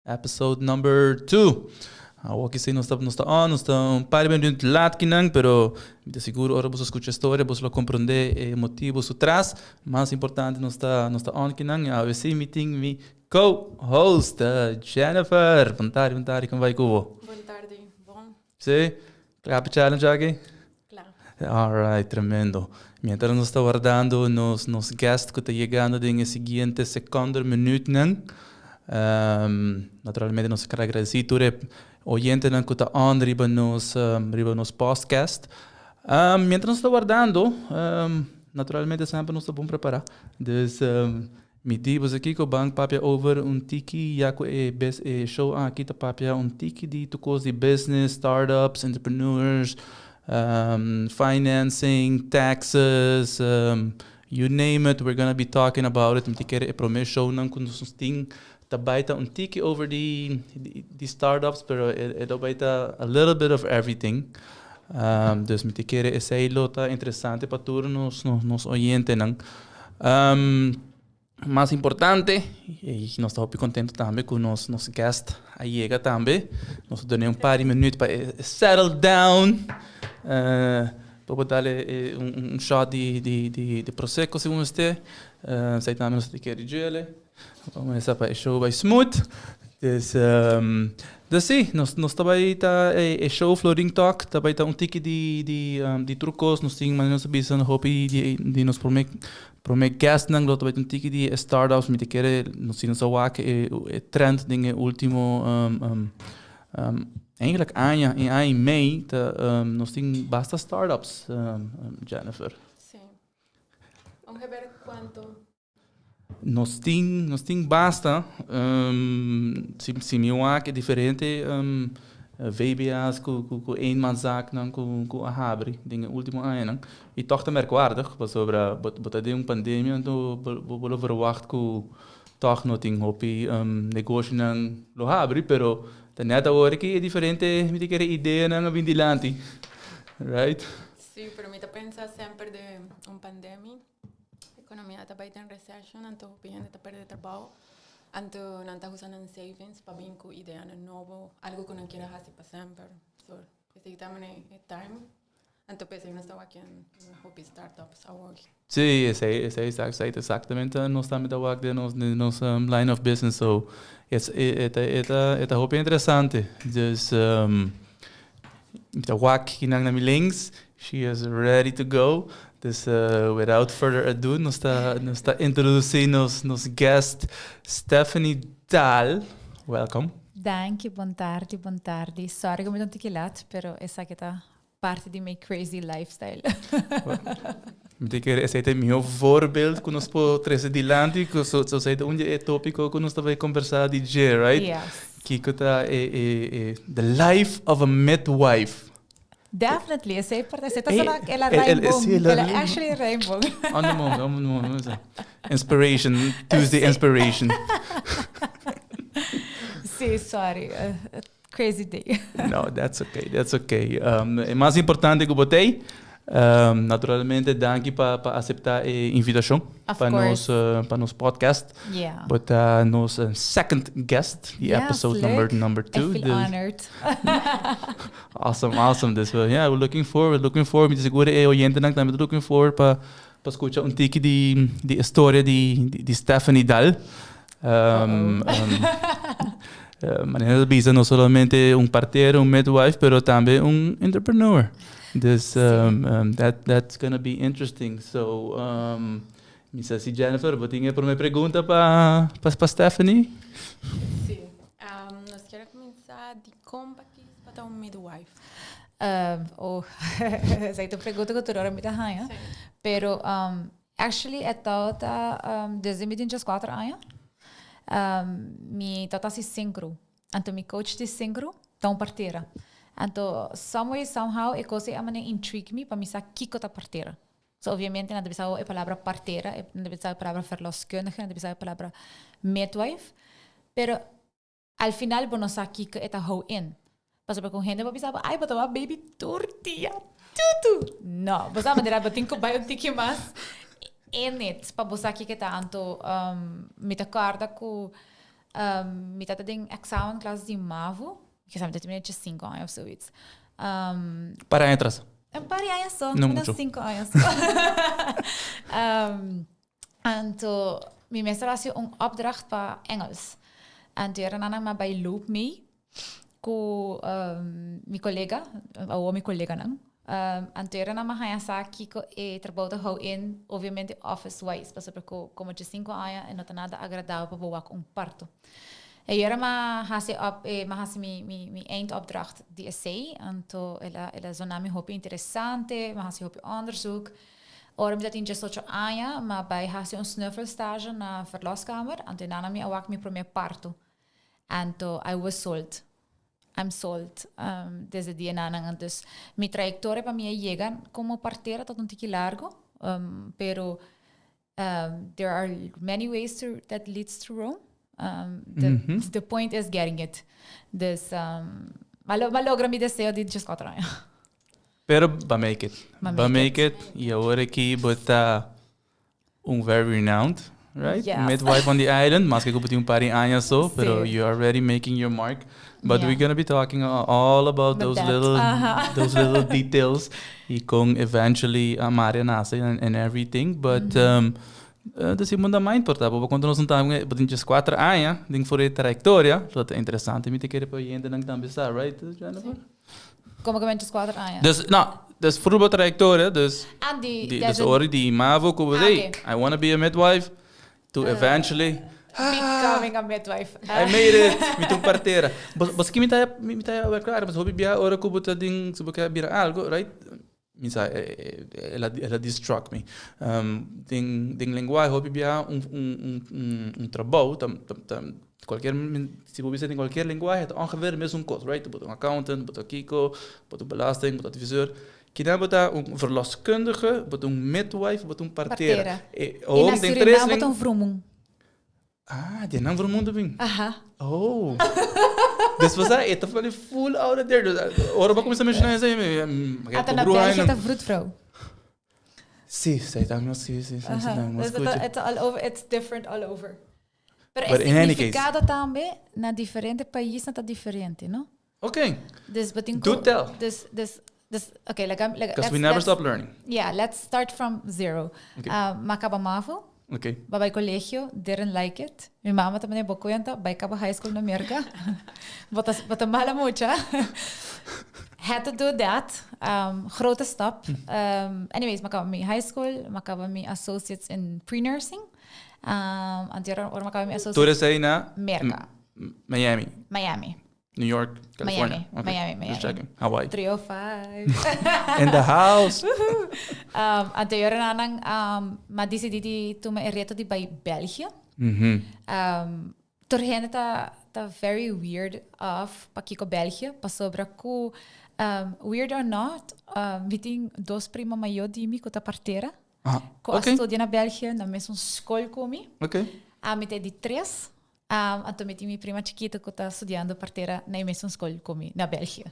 Episode number 2. Awor aki si nos ta nos ta on, nos ta un par di minuut laat kinan, pero mi ta sigur ora boso skucha e storia boso lo komprondé e motibu su tras. Mas importante nos ta nos ta on kinan i awe si mi tin mi co-host Jennifer. Bon tardi, bon tardi, kon bai ku bo? Bon tardi, bon. Si? Kla pa challenge aki? Kla. Alright, tremendo. Mientras nos ta wardando nos nos guest ku ta yegando den e siguiente sekondo minuutnan, naturalmente nos ta agradesí tur e oyentenan ku ta on riba nos riba nos podcast. Mientras nos ta wardando, naturalmente semper nos ta bon prepará. Dus Mi di boso kiko ban papia over un tiki ya ku e bes e show aki ta papia un tiki di tur kos di business, startups, entrepreneurs, financing, taxes, you name it we're gonna be talking about it. Mi ta kere e prome shownan ku nos tin ta bai ta un tiki over di di startups pero e lo bai ta a little bit of everything. Dus mi ta kere esei lo ta interesante pa tur nos nos oyentenan. Mas importante, y nos ta hopi contento tambe cu nos nos guest a yega tambe. Nos a duna un par di minuut pa e settle down. Por por dale un un shot di di di di prosecco si mester. Esei tambe nos ta kere djele. Vamos esa pa e show bai smooth. Dus, dus sí, nos, nos ta bai ta e, e show Florin Talk ta bai ta un tiki di, di, di tur kos. Nos tin, manera nos a bisa, hopi di, di nos prome, prome guestnan lo ta bai ta un tiki di e startups. Mi ta kere nos si nos a wak e, e trend den e ultimo, eigenlijk aña, un aña y mei, ta, nos tin basta startups, Jennifer. Sí. Ongeveer cuanto? Nos tin, nos tin basta. Si, si mi wak e diferente VBA's ku, ku, ku eenmanszaaknan ku, ku a habri den e ultimo añanan. I tòg ta merkwaardig, pasobra bo, bo ta den un pandemia, anto bo, bo lo verwagt ku tòg no tin hopi negoshonan lo habri, pero ta nèt awor aki e diferente, mi ta kere, ideanan a bin dilanti, right? Sí, pero mi ta pensa semper den un pandemia. Economia ta bai den recession, anto hopi hende ta perde trabao, anto nan ta usa nan savings pa bin cu ideanan nobo, algo cu nan kier a haci pa semper. So, esey ta mane e time, anto p'esey nos ta wak en hopi startups awor. Sí, esey, esey esey ta exactamente nos tambe ta wak den nos, den nos line of business, so es e ta e ta e ta hopi interesante. Dus Mi ta wak kinan na mi links. She is ready to go. Dus without further ado nos ta nos ta introduci nos nos guest Stephanie Daal. Welcome. Danki, bon tardi, bon tardi. Sorry ku mi ta un tiki lat, pero esaki ta parti di mi crazy lifestyle. Mi ta kere esei ta e mihó voorbeeld ku nos por trese dilanti, ku so so esei ta un di e tópiko ku nos ta bai kombersá di dje, right? Yes. Kiko ta e e e the life of a midwife? Definitely, esei por esei ta sona el a rainbow, el a actually rainbow. On the moment, on the moment. Inspiration, Tuesday inspiration. Si, sorry. Crazy day. No, that's okay, that's okay. E mas importante ku bo t'ei, naturalmente danki pa pa aseptá e invitashon Of pa course. nos pa nos podcast. Yeah. Bo ta nos second guest, di Yes, episode number leuk. number I two. feel Dus honored. Awesome, awesome. Dus we, yeah, we're looking forward, looking forward. Mi ta seguro e oyentenan tambe ta looking forward pa pa skucha un tiki di di e storia di di Stephanie Daal. Um, um, manera ta bisa no solamente un partero, un midwife, pero tambe un entrepreneur. Dus um, that's gonna be interesting. So, mi sa si Jennifer, bo tin e prome pregunta pa pa Stephanie? Si. Nos kier a cuminsa di con pa kies pa ta un midwife? Oh, esaki ta un pregunta cu tur ora mi ta haña. Pero actually e tabata desde mi tin dieskuater aña. Mi tabata hasi sincro. Anto mi coach di sincro ta un partera. Anto some way somehow e cos ei a mane intrigue mi pa mi sa kico ta partera. So obviamente nan ta bisa e palabra partera, nan ta bisa e palabra verloskundige, nan ta bisa e palabra midwife. Pero al final bo no sa kiko e ta hou in. Pasobra ku hende bo bisa bo, ay bo ta wak baby tur dia tutu. No, bo sa manera bo tin ku bai un tiki mas in it pa bo sa kiko e ta. Anto mi ta kòrda ku mi tabata den examenklas di mavo, kisa mi ta tene diesinko aña of zoiets. Par aña atras? Un par di aña so, No unos mucho. cinco aña so. Anto mi mester hasi un opdracht pa Engels. Anto era nan a bai loop mee ku mi kolega, awor mi koleganan. Anto era nan a haña sa kiko e trabou ta hou in, obviamente office wise, pasobra ku komo diesinco aña e no ta nada agradabel pa bo wak un parto. E yora m'a hasi op, m'a hasi mi, mi, mi eindopdracht di esei, anto el a, el a zona mi hopi interesante, m'a hasi hopi onderzoek. Ora mi ta tin diesocho aña, m'a bai hasi un snuffelstage na verloskamer, anto e nana mi a wak mi prome parto. Anto I was sold. I'm sold desde di e nanan. Dus mi trayectoria pa mi a yega como partera ta un tiki largo, pero there are many ways to, that leads to Rome. The point is getting it. Dus m'a logra mi deseo di dieskuater aña. Pero b'a make it. B'a B'a make it. Y awor aki bo ta un very renowned, right? Yes. Midwife on the island. Maske ku bo tin un par di aña so, pero Sí. you are already making your mark. But Yeah. we're gonna be talking all about About those that. little those little details y con eventually a Maria nace and everything. But de segunda mais importa, bo conta nos un tambe, bo tin 4 aña den for e trayectoria, lo ta interesante mi te kere pa oyente nan tambe sa, right, Jennifer? Como cu ben 4 aña? Dus, no, dus voor bo trayectoria, dus Ah, di, di, desde dus ora di mavo ku bo Ah, hey, oké. I want to be a midwife, to eventually Becoming a midwife. I made it, mi ta un partera. Bos, bos ki mi ta wer klaar, bos hopi bia ora ku bo ta ding, si bo ke bira algo, right? Mi sa, el a distruct me. Den lenguahe hopi bia un trabou, ta, cualkier, si bo bisa den cualkier lenguahe, ta ongeveer mesun kos, right? Bo ta un accountant, bo ta kiko, bo ta un belasting, bo ta adviseur. Kina bo ta un verloskundige, bo ta un midwife, bo ta un partera. Partera. E, E oh, na den Suriname tres bo ta un vroemoen. Ah, die naam vroemoen bin. Aha. Oh. Dus was dat, het is full out of there. Dus, ora ba começar a mencionar isso aí, Ata na België ta vroedvrouw. Si, dan si, dan Dus het all over, it's different all over. Pero But e in any case- significado tambe na diferente pais ta diferente, no? Okay. Dus bo tin Do tell. Dus, okay, like, Because we never stop learning. Yeah, let's start from zero. Okay. M'a caba mavo, m'a bay colegio, didn't like it. Mi mama tambe bo cuenta, bay caba high school na Merca. Bo ta mala mucha. Had to do that. Grote stap. Anyways, m'a caba mi high school, m'a caba mi associates in pre-nursing. Anto ora m'a caba mi associates Tur esey na Merca. Miami, Miami. New York, California. Miami, Okay. Miami, Just Miami. checking. Hawaii. 305. In the house. Anterior nan m'a dicidi di tuma e reto di bay België. Tur hende ta very weird of pakico België, pasobra cu weird or not, mi tin dos prima mayor di mi cu ta partera. Ah, Ku a ok. studia na België, na mesun skol ku mi. Ok. Ami ta e di tres. Um, anto mi tin mi prima chiquito ku ta studiando partera na e mesun skol ku mi na België.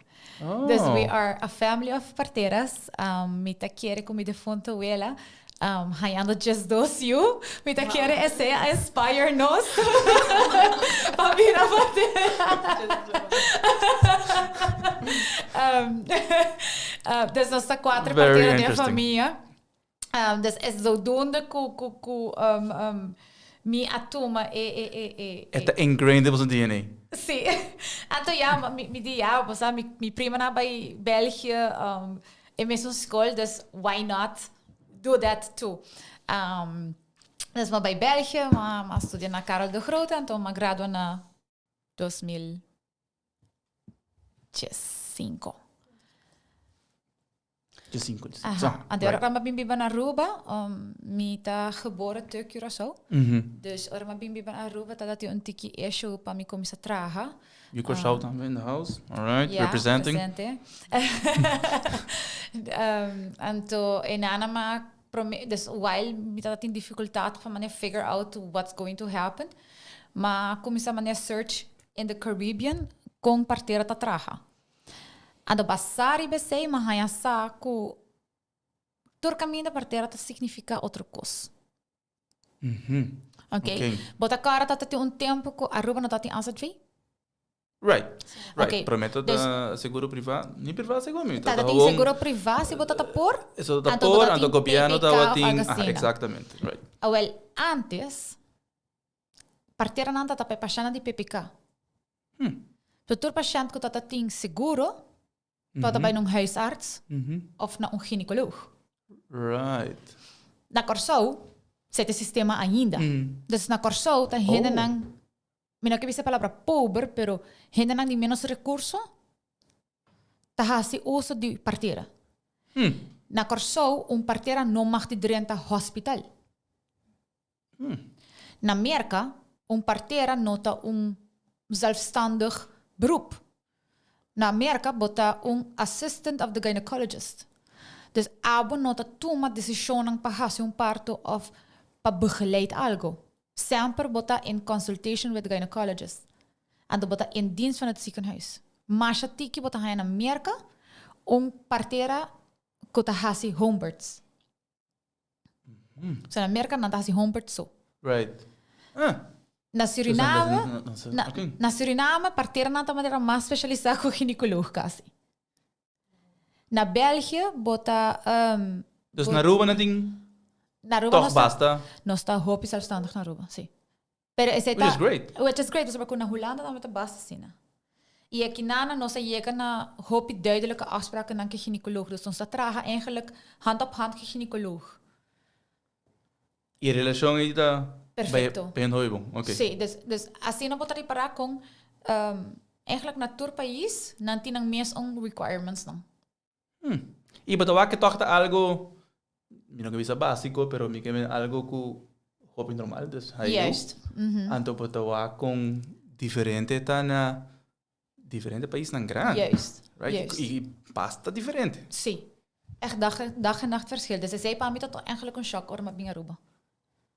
Oh. Dus we are a family of parteras. Um, mi ta kere ku mi defunto wela um, hañando 12 yu. Mi ta kere esei a inspire nos pa bira partera. um, uh, dus nos ta cuatro Very partera den interesting. famia. Um, dus es zodoende ku, ku, ku um, um, mi a tuma e, e, e, e, E ta ingrained in boso DNA. Sí. Anto ja, ma mi, mi di ja, bo sa, mi, mi prima na bai België, um, e mesun school, dus why not do that too? Um, dus m'a bai België, m'a, m'a studia na Karel de Grote, anto m'a gradua na 2005. 5, Aha. So, Anto ora right. m'a bin biba na Aruba, um, mi ta geboren te Curaçao. Dus ora m'a bin biba na Aruba, tabata tin un tiki issue pa mi cuminsa traha. You Curaçao tambe in the house. All right, Ja, representing. presente. um, anto e nana ma prome, dus while mi tabata tin dificultad pa mane figure out what's going to happen, ma cuminsa mane search in the Caribbean con partera ta traha. Anto basá riba esei mi a haña sa ku tur kaminda partera ta signifiká otro kos. Ok. Bo ta kòrda ta tin un tempu ku Aruba no tabatin AZV? Right, right. Ok. Promé ta Dus seguro privá, ni privá segun mi, ta Tabata tin gewoon seguro privá si bo ta ta por, Eso ta anto bo por, ta anto tin gobièrnu PPK of tabatin, algo aha, asina. exactamente, right. Awèl, ántes parteranan ta ta pa e pashèntnan di PPK. So tur pashènt ku ta ta tin seguro por ta bai na un huisarts òf na un ginekoloog. Right. Na Kòrsou esei ta e sistema ainda. Dus na Kòrsou ta hendenan, mi no ke bisa e palabra pober, pero hendenan di ménos rekurso ta hasi uso di partera. Na Kòrsou un partera no mag di drenta hòspital. Na Merka, un partera no ta un zelfstandig beroep. Na Merka bo ta un assistant of the gynecologist. Dus abo no ta tuma desishonnan pa hasi un parto of pa begeleid algo. Semper bo ta in consultation with gynecologist. Anto bo ta in dienst van het ziekenhuis. Masha tiki bo ta haña na Merka un partera ku ta hasi homebirths. So na Merka nan ta hasi homebirth so. Right. Ah. Na Suriname, Dus na, okay. na Suriname partera nan ta manera mas specialisá ku ginecoloog kasi. Na België bo ta um, Dus na Aruba nan tin na Aruba toch nos ta, basta. nos ta hopi zelfstandig na Aruba, sí. Pero esei Which ta is great. Which is great, pasobra ku na Hulanda tambe ta basta asina. I akinana nos a yega na hopi duidelijke afsprakennan ku e ginecoloog. Dus nos ta traha eigenlijk hand op hand ku e ginecoloog. I e relashon ei ta Perfecto. bay hopi bon. Oké. Sí, dus, dus asina bo ta ripará kon eigenlijk na tur pais nan tin nan mes un requirementsnan. I bo ta wak ke tòg ta algo, mi no ke bisa básiko, pero mi ke men algo ku hopi normal, dus hayu. Juist. Anto bo ta wak kon diferente ta na diferente paisnan grandi. Juist. Right? Juist. I basta diferente. Sí. Echt dag, dag en nacht verschil. Dus esei pa mi ta toch eigenlijk un shock ora mi a bin Aruba.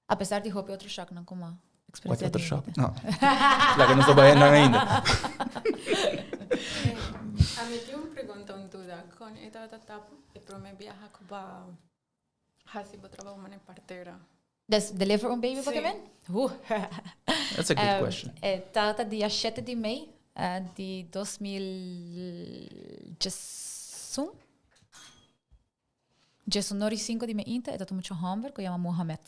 A pesar di hopi otro shocknan ku mi a Wat experiencia otro den shock? vida. No. Laga nos no bai nan ainda. Ami tin un pregunta, un duda. Kon e tabata ta e prome biaha ku bo a hasi bo trabou manera partera? Dus deliver un baby bo ke Sí. men? Oeh. That's a good question. E tabata dia shete di mei di 2011. Djesonor i sinku di meinta e ta tuma mucha hòmber ku yama Mohamed.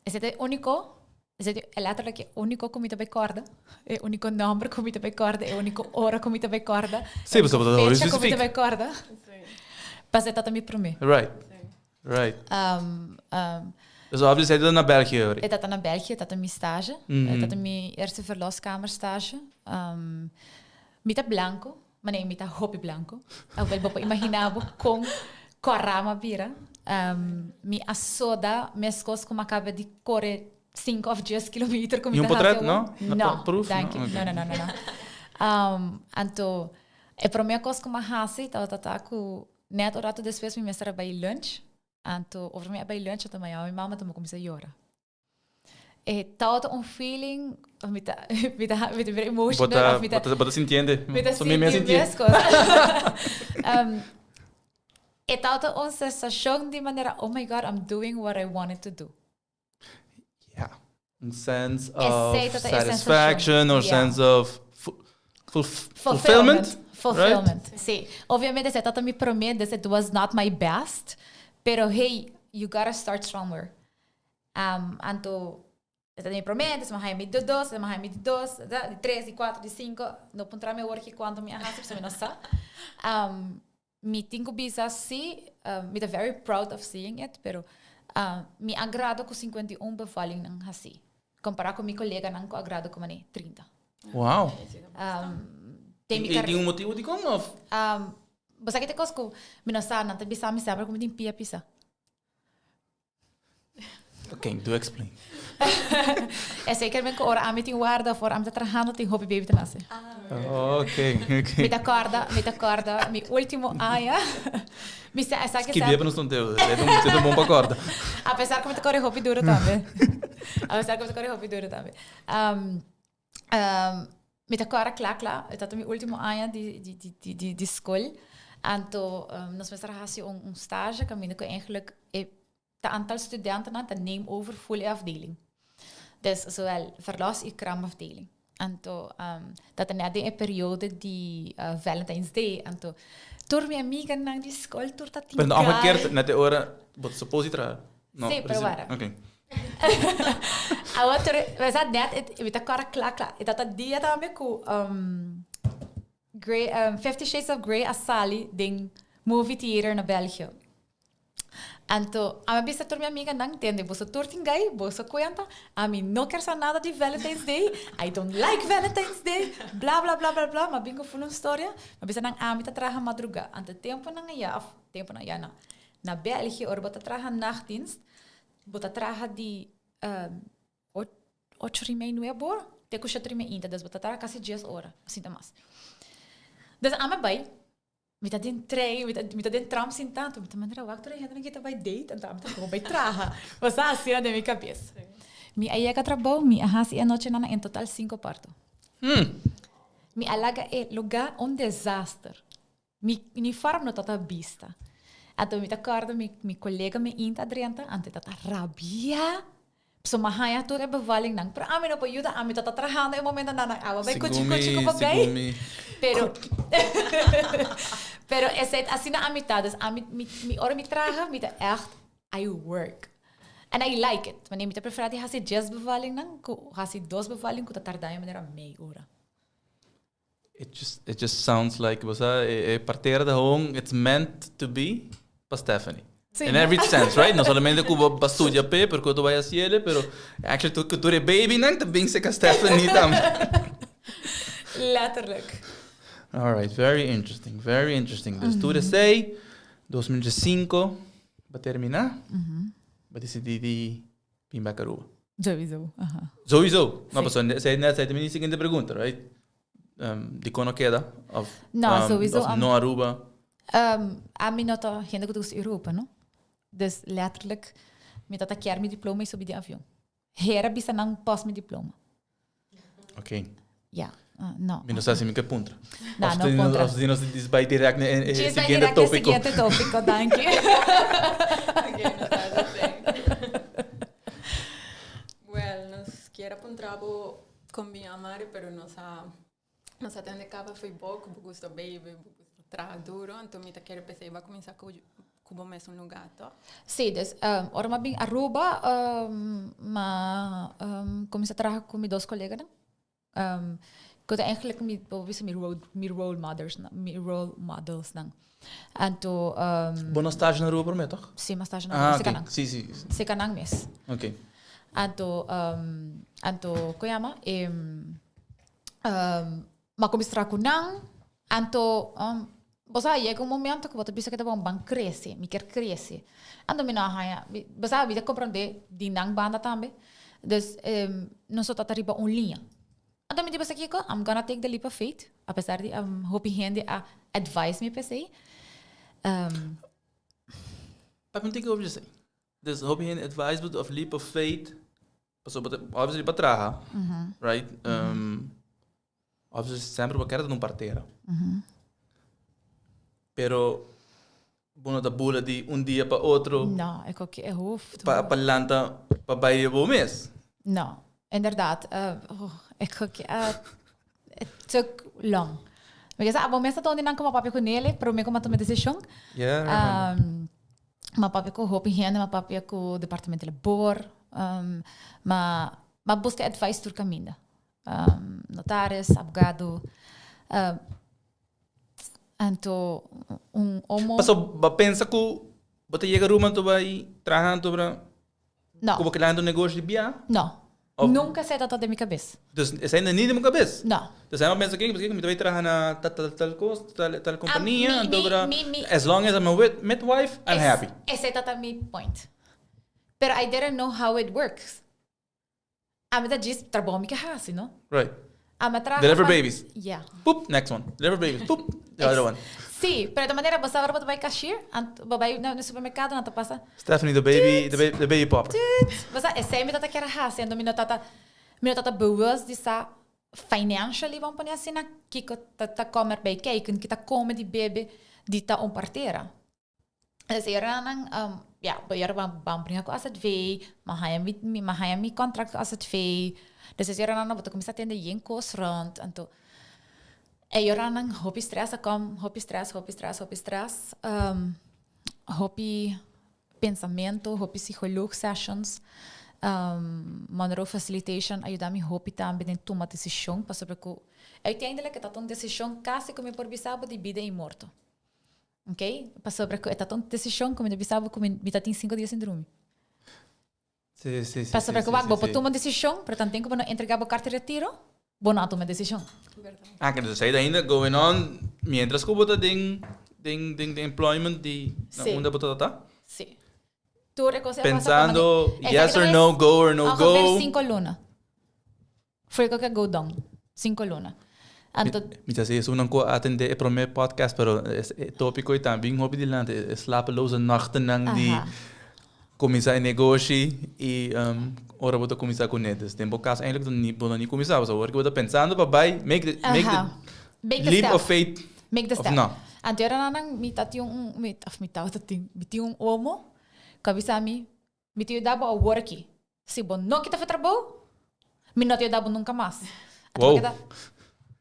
Esei ta e úniko, esei ta e letterlijk e úniko ku mi ta bai kòrda, e úniko nòmber ku mi ta bai kòrda, e úniko ora ku mi ta bai kòrda, Sí, pasobra bo ta hopi fecha ku mi ta spesifik. bai kòrda. Pasobra e tabata mi promé. Right, right. Dus obviously e ta na België ori. E tabata na België, e tabata mi stage, e tabata mi eerste verloskamerstage. Mi ta blanko. Manera mi ta hopi blanco. Awel bo por imagina bo con cora m'a bira. Mi a soda mescos cu m'a caba di core cinco of dies kilometer cu mi Ni un ta potret, haci no? awor. No, Proof? danki. No, No, no, no, no, no. Anto, e prome cos cu m'a haci tabata ta cu net un rato despues mi mester a bay lunch. Anto ora mi a bai lunch anto mi a yama mi mama anto mi a cuminsa yora. E tabata un feeling, mi ta mi ta mi ta bira emotional of mi ta Bo ta bo ta sintiende. Mi ta So mi mi a sinti sintié. mescos. E tabata un sensacion di manera oh my God I'm doing what I wanted to do. Yeah. Un sense of Esei tabata e sensacion. satisfaction or Yeah. sense of fu- fulf- fulfillment. Right? Fulfillment, sí. Obviamente esei tabata mi promé, dus it was not my best. Pero hey, you gotta start somewhere. Um, anto, e ta mi promé, dus mi a haña mi di dos, mi a haña mi di dos, di tres, di cuatro, di cinco. No puntra mi awor ki cuanto mi a haci, pasobra mi no sa. Um, mi tin cu bisa si, um, mi ta very proud of seeing it, pero um, mi a grado cu 51 bevallingnan haci. Compara cu mi coleganan cu a grado cu mane 30. Wow. Um, den mi I car- tin un motibo dikon of? Um, bo sa ki ta cos cu mi no sa, nan ta bisa mi semper cu mi tin pia pisa. Ok, do explain. Esei ker men ku ora ami tin warda of ora ami ta trahando tin hopi baby ta nase. Ok, ok. Mi ta korda, mi ta korda mi ultimo aña. Mi sa esaki Skibie pa nos tonteo, e ta bon pa korda. A pesar ku mi ta kore hopi duro tambe. A pesar ku mi ta kore hopi duro tambe. Mi ta kòrda kla kla, e tabata mi último aña di di di di di di skol. Anto nos mester a hasi un un stage kaminda ku eigenlijk e ta aantal studentenan ta neem over full e afdeling. Dus zowel verlos i kraamafdeling. Anto dat ta net den e periode di Valentine's Day. Anto tur mi amiganan di skol tur ta tin Pero gai. omgekeerd, net e ora bo ta suppose di traha. No, Sí, pero wara. Ok. Awor tur, we sa net, e, mi ta kòrda kla kla, e tabata dia tambe ku um, Grey, um, Fifty Shades of Grey a sali den movie theater na Belgio. Anto, ami a bisa tur mi amiganan, tende, boso tur tin gai, boso kuenta, ami no kier sa nada di Valentine's Day, I don't like Valentine's Day, bla bla bla bla bla, m'a bin ku ful un storia, m'a bisa nan ami ta traha madrugá, anto tempunan ayá, òf tempunan ayá no, Na België ora bo ta traha nachtdienst, bo ta traha di ocho ora y mei, nuebe ora, te ku shete ora y mei inta, dus bo ta traha kasi dies ora, asinta mas. Dus ami a bai, mi ta den trein, mi ta mi ta den tram sintá, anto mi ta manera wak tur e hendenan ki ta bai date, anto ami tampoco bai traha. Bo sa asina den mi kabes. Mi a yega trabou, mi a hasi e anochinan en total sinku parto. Mi a laga e lugá un desaster. Mi uniform no tabata bista. Anto mi ta kòrda mi mi kolega mi inta drenta, anto e tabata rabia. Pasobra mi a haña tur e bevallingnan, pero ami no por yuda, ami tabata trahando e momentonan nan awa bai kuchi kuchi ku papei. Pero pero esei ta asina ami ta, dus ami mi mi ora mi traha mi ta ègt I work. And I like it. Wanneer mi ta prefera di hasi dies bevallingnan ku hasi dos bevalling ku ta tarda mi manera mei ora. It just, it just sounds like, bo sa, e, e partera ta gewoon, it's meant to be pa Stephanie. Sí, In no? every sense, right? No solamente ku bo ba studia p'e, pero ku bo bai hasiele, pero actually tu, ku tur e babynan ta bin seka Stephanie tambe. Letterlijk. All right, very interesting, very interesting. Dus tur esei, 2005, ba termina, ba decidi di bin bek Aruba. Sowieso, aha. Sowieso. No, Sí. pasobra esei net esei ta mi siguiente pregunta, right? Um, dikon no keda? Of, No, um, sowieso, Of um, no Aruba? Um, ami no ta hende ku ta gusta Europa, no? Dus letterlijk, mi tata kier mi diploma i subi den avion. Hera bisa nan pos mi diploma. Ok. Ja, uh, no. Mi no sa si mi ke puntra. No, Of no si puntra. Of si nos dis bai direct na e, e Djis bai siguiente direct na e tópico. siguiente tópico, danki. Ok, nos ta haci. Well, nos kier a puntra bo con bin amare, pero nos a nos a tende caba fo'i bo cu bo gusta bebe, bo gusta traha duro, anto mi ta kere p'esei bo a cuminsa cu cu bo mes un lugar, toch? Sí, dus um, ora m'a bin Aruba, um, m'a um, cuminsa traha cu mi dos coleganan. Um, cu ta eigenlijk mi, bo bisa mi role, mi role models, mi role models nan. Anto, um, Bo no stage na Aruba promé, toch? Sí, m'a stage na Ah, Aruba, ok. seca nan. Sí, sí. Seca nan mes. Ok. Anto, um, anto, ko yama? Em, um, m'a cuminsa traha cu nan. Anto, um, bo sa, yega un momento cu bo ta bisa cu ta bon, ban crece, mi kier crece. Anto mi no a haña, mi, bo sa, mi ta comprende di nan banda tambe. Dus, em, nos ta ta riba un liña. Anto mi di, bo sa kico? I'm gonna take the leap of faith. A pesar di um, hopi hende a advise mi p'esey. Um, Papi no tin ke hopi esei. Dus hopi hende advice bo of leap of faith, pasobra bo ta obviously pa traha, right? Obviously semper bo kere ta un partera. Pero bo no ta bula di un dia pa otro. No, e koki e hoeft. Pa lanta pa bai bo mes. No, inderdaad. Oh, e koki it took long. Because abo mes ta tondi nan como papia cu Nele, prome cu m'a tuma decision. Yeah, I remember. M'a papia cu hopi hende, m'a papia cu departamento labor, m'a m'a busca advice tur caminda. Notaris, abogado, anto un omo. Paso bo pensa cu bo ta yega Aruba anto bay traha anto bra No. cu bo keda handa un negoshi di bia? No. Of? Nunca esey ta den mi cabes. Dus esey no ni den bo cabes? No. Dus esey bo pensa ke mi ta bay traha na tal tal tal cos, tal tal compania mi anto mi bra mi mi as long as I'm a midwife I'm happy. Esey ta mi point. Pero I didn't know how it works. Ami ta djis trabou mi ke hasi, no? Right. Ami a traha Deliver pa- babies. Yeah. Poep, next one. Deliver babies. Poep, the other one. Sí, pero de manera bo sa ora bo ta bai cashier, ant bo bai na supermercado nan ta pasa Stephanie the baby, the baby, the baby popper. Toet. Bo sa esei mi tata kier a hasi, anto mi no tata mi no tata bewust di sa financially bo pone asina kiko ta ta come erbij kijken, ki ta come di bebe di ta un partera. Dus e ranan, um, ja, bo yara ban, ban bringa ku AZV, ma haya mi, mi, ma haya mi contract ku AZV. Dus e ranan bo ta kuminsá tende yen kos rond. Anto, e yoranan hopi stress a kom, hopi stress, hopi stress, hopi stress. Um, hopi pensamento, hopi psycholoog sessions. Um, Monroe Facilitation a yuda mi hopi tambe den tuma desishon, pasobra ku uiteindelijk e ta un desishon kasi ku mi por bisa bo di bida i morto. Ok, pasobra ku e ta un desishon ku mi ta bisa bo ku mi mi ta tin sinku dia sin drumi. Sí, sí, sí. Pasobra sí, ku sí, wak, sí, bo por sí. tuma un desishon, pero tanten ku bo no entrega bo karta di retiro, bo no a tuma e desishon. Berdad. Ah, que entonces ainda going on mientras ku bo ta den den den den employment di na Sí. unda bo ta ta? Sí. Tur e kos ei a pasa Pensando pa mane- yes or no, go or no Ongeveer go. sinku luna. Foi ku a go down. Cinco luna. Anto. Mi ta si esunnan ku a atende e prome podcast, pero e topiko ei tambe bin hopi dilanti, e slapeloze nachtennan di kuminsá e negoshi i ora bo ta kuminsá kuné. Dus den bo kas eindelijk bo no ni kuminsá, pasobra ora ku bo ta pensando pa bai, make the make the leap of faith Make the of step. no. Anto ora nan mi ta tin un, of mi tabata tin, mi tin un omo ku a bisa mi, Mi ta yuda bo awor aki. Si bo no kita fe trabou, mi no ta yuda bo nunka mas. Anto Wow. bo keda.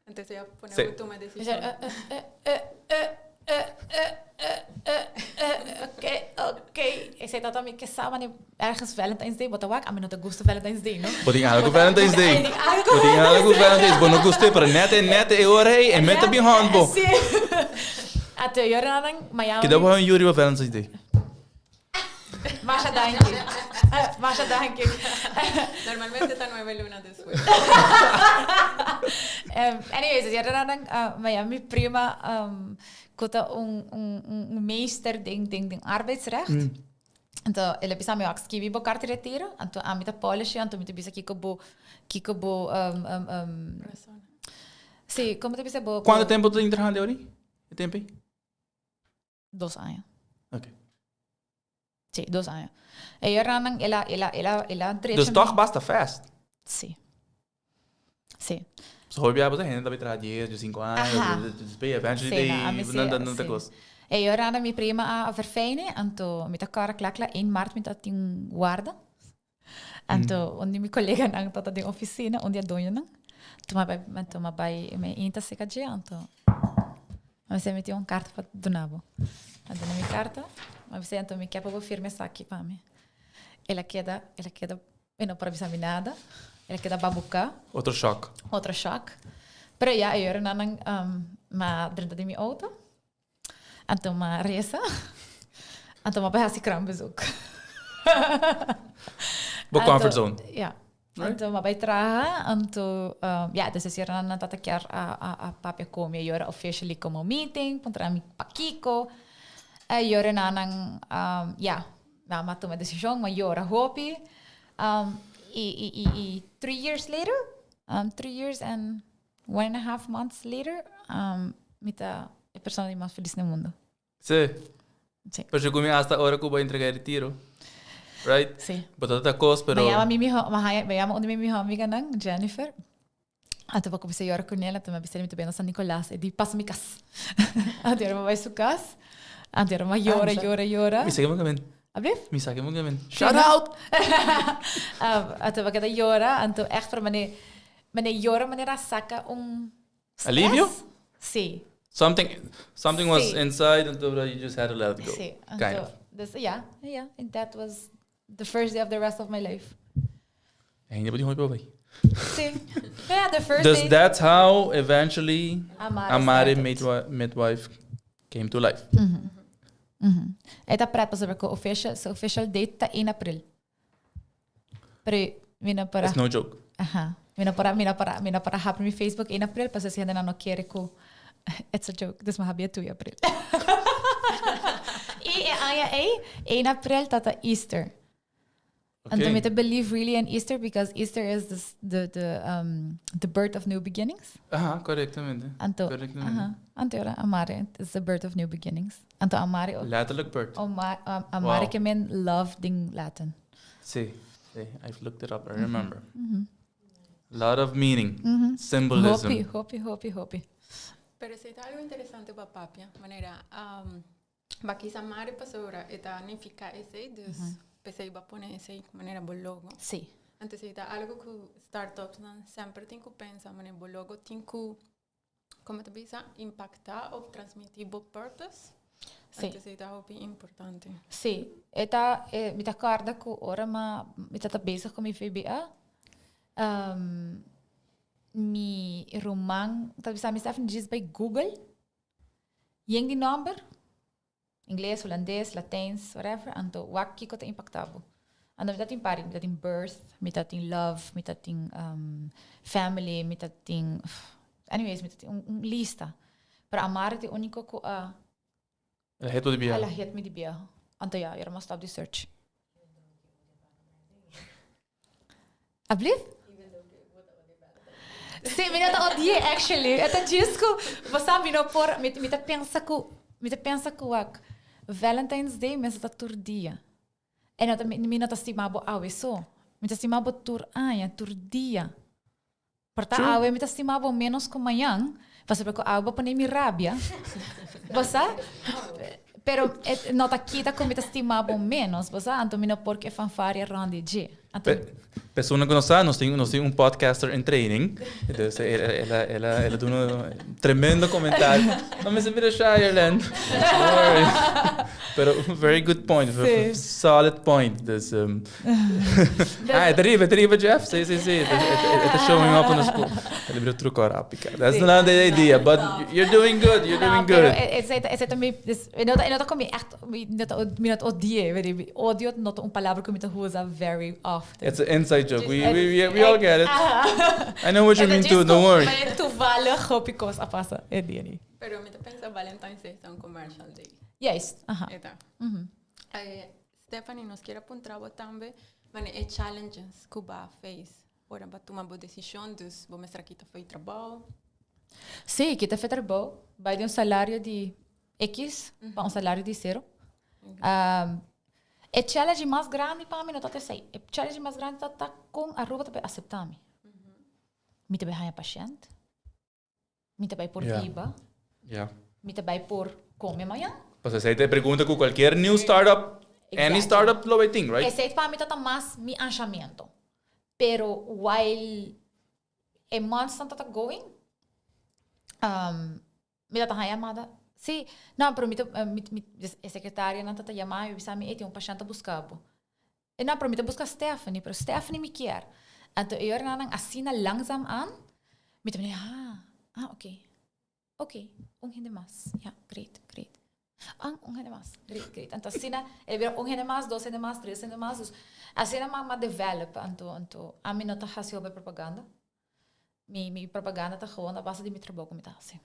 Entonces ya pone Sí. bo tuma Mi decisión. sa, eh, eh, eh, eh, eh, eh, eh, eh, eh, eh, oké, oké. Esei ta mi ke sa wanneer ergens Valentine's Day, bo ta wak, ami no ta gusta Valentine's Day, no? Bo tin algo ku Valentine's Day. Bo tin algo ku Bo tin algo ku Valentine's Bo no gust'é, pero net e net e ora ei, e met ta bin hònt bo. Sí. Anto yora nan Miami. Keda bo haña yu riba Valentine's Day? Masha danki. Masha danki. Normalmente ta nueve luna despues. um, anyways, dus jaren dan, uh, maar ja, mi prima um, ku ta un, un, un meester den, den, den arbeidsrecht. Anto, el a bisa mi, wak, skibi bo karta di retiro. Anto, ami ta polish, anto mi ta bisa kiko bo, kiko bo, um, um, um, Razón. sí, como ta bisa bo, Kuantu bo tempu ta trahando ahora? E tempu ei? Dos aña. Ok. Sí, dos aña. E yoranan, el a, el a, el a, el a drecha Dus mi. toch basta fast. Sí. Sí. So hopi bia bo ta hende ta bay traha dies, diescinco aña, Aha. dus bay eventually Sí, they no, ami sí, nan nan ta sí. kos. E yoranan mi prima a verfijnen, anto mi ta kòrda kla kla 1 maart mi ta tin warda. Anto un di mi koleganan tabata den oficina, un di e doñonan. Tuma bai, tuma bai mi inta cerca dje, anto mi bisa mi tin un carta pa duna bo. A duna mi carta, mi bisa anto mi ke pa bo firma esaki pa mi. El a keda, el a keda, e no por a bisa mi nada, el a keda babuca. Otro shock. Otro shock. Pero ya, e yoranan nan mi a drenta den mi auto. Anto m'a resa. Anto m'a bai hasi kraambezoek. Bo comfort zone. Ja. Anto m'a bai traha, anto um, ja, dus e nan tata kier a, a, a papia ku mi, e yora officially komo meeting, puntra mi pakiko. E yora nan, um, ja, nan m'a tuma desishon, m'a yora hopi. Um, i, i, i, i 3 years later, um, 3 years and 1 and a half months later, um, mi ta e persona di mas felis na mundo. Sí. Si. Pero cu mi hasta ora cu bo a entrega e retiro. Right? Si. Bo ta ta cos, pero... Mi yama mi miho, mi yama un di mi miho amiganan, Jennifer. Anto bo cuminsa yora cu nel, anto mi a bisa mi ta bay na San Nicolas, e di pasa mi cas. Anto mi bay su cas, anto mi a yora, yora, yora. Mi sa ke men. Ablief? Mi sa ke men. Shout out! Anto mi a keda yora, anto echt pero mane, mane yora manera a saca un stress. Alivio? Si. Something, something was Si. inside, anto you just had to let it go. Si, Kind anto, of. dus ja, ja, and that was the first day of the rest of my life. Ainda bo tin hopi pa bai. Sí. Yeah, the first Dus day. that's how eventually Amare Amare started. Midwi- Midwife came to life. E ta pret pasobra cu official, su official date ta 1 april. Pero mi no por a... It's no joke. Aha. Mi no por a, mi no por a, mi no por a habri mi Facebook 1 april pasobra si hendenan no kere cu it's a joke. Dus mi habri e 2 april. Y e aña ey, 1 april tata Easter. Okay. Anto mi ta believe really in Easter because Easter is the, the, the, um, the birth of new beginnings. Aha, correctamente. Anto, Correctamente. aha, anto ora amare is the birth of new beginnings. Anto amare, Letterlijk birth. oma, um, amare Wow. ke men love ding laten. Sí, sí, I've looked it up, I remember. A lot of meaning, symbolism. Hopi, hopi, hopi, hopi. Pero esei ta algo interesante pa papia, manera um, ba kisa mare pasobra e ta nifica esei, dus pesei ba pone esei manera bo logo. Sí. Anto esei ta algo ku startupsnan semper tin ku pensa, manera bo logo tin ku, como ta bisa, impacta of transmiti bo purpose. Sí. Anto esei ta hopi importante. Sí, e ta, e, mi ta corda cu ora ma, mi tata bezig cu mi VBA, um, mi ruman ta bisa mi, Stephanie, djis bay Google, yen di nomber, Ingles, Hulandes, Latijns, whatever, anto wak kiko ta impacta bo. Anto mi ta tin pari, mi ta tin birth, mi ta tin love, mi ta tin um, family, mi ta tin, anyways, mi ta tin un, un lista. Pero amar ta e unico cu a El a hit bo di biaha. El a hit mi di biaha. Anto ya, yo a stop di search. Ablief? Sí, mi no ta odié actually. E ta djis ku, bo sa mi no por, mi, mi ta pensa ku, mi ta pensa ku wak, Valentine's Day mester ta tur dia. E no ta, mi, mi no ta stima bo awe so. Mi ta stima bo tur aña, tur dia. Por ta awe mi ta stima bo menos ku mañan, pasobra ku awe bo pone mi rabia. Bo sa? Pero e no ta kita ku mi ta stima bo menos, bo sa? Anto mi no por ku e fanfaria rond di dje. Anto. Persona ku no sa, nos tin nos tin un podcaster in training. Dus el a el a el a el a duna un tremendo comentario. No mester bira shy, Erlen. No worry. Pero very good point. Sí. Solid point. Dus ah, e ta riba, e ta riba, Jeff. Sí, sí, sí. E ta showing up on the school. El bira truco rápica. That's not the idea, but you're doing good, you're doing No, pero good. esei ta, esei ta mi, e no ta, e no ta con mi echt, mi no ta, mi no ta odi'é, weet je. Odio no ta un palabra cu mi ta usa very often. It's an inside joke. We, we, we, we all get it. I know what you mean too, don't worry. Maar toevallig hopi cos a pasa e dia ni. Pero mi ta pensa Valentine's Day ta un commercial day. Juist, aha. E ta. Stephanie, nos kier a puntra bo tambe, mane e challenges ku bo a face ora bo a tuma bo desishon, dus bo mester a kita fo'i trabou. Sí, kita fo'i trabou, bai di un salario di X pa un salario di sero. E challenge mas grandi pa mi no ta esei, e challenge mas grandi ta ta kon Aruba ta bay asepta mi. Mi ta bay haña pashènt, Mi ta bai por biba. Yeah. Mi ta bai por come mañan. Pues esei ta e pregunta cu cualkier new startup, any startup lo bai tin, right? Esei pa mi ta ta mas mi anshamiento. Pero while e monthsnan ta ta going, um, mi ta ta haña yamada. Sí, no, pero mi ta, mi, mi, e secretarianan ta ta yama mi, bisa mi, ey tin un pashent ta busca bo. E no, pero mi ta busca Stephanie, pero Stephanie mi kier. Anto e ora nan asina langzaam aan, mi ta mira, ah, ah, ok, ok, un hende mas, ja, great, great. Ah, un hende mas, great, great. Anto asina, e bira un hende mas, dos hende mas, tres hende mas, dus asina mi a develop, anto, anto ami no ta haci hopi propaganda. Mi, mi propaganda ta gewoon a base di mi trabou cu mi ta haci.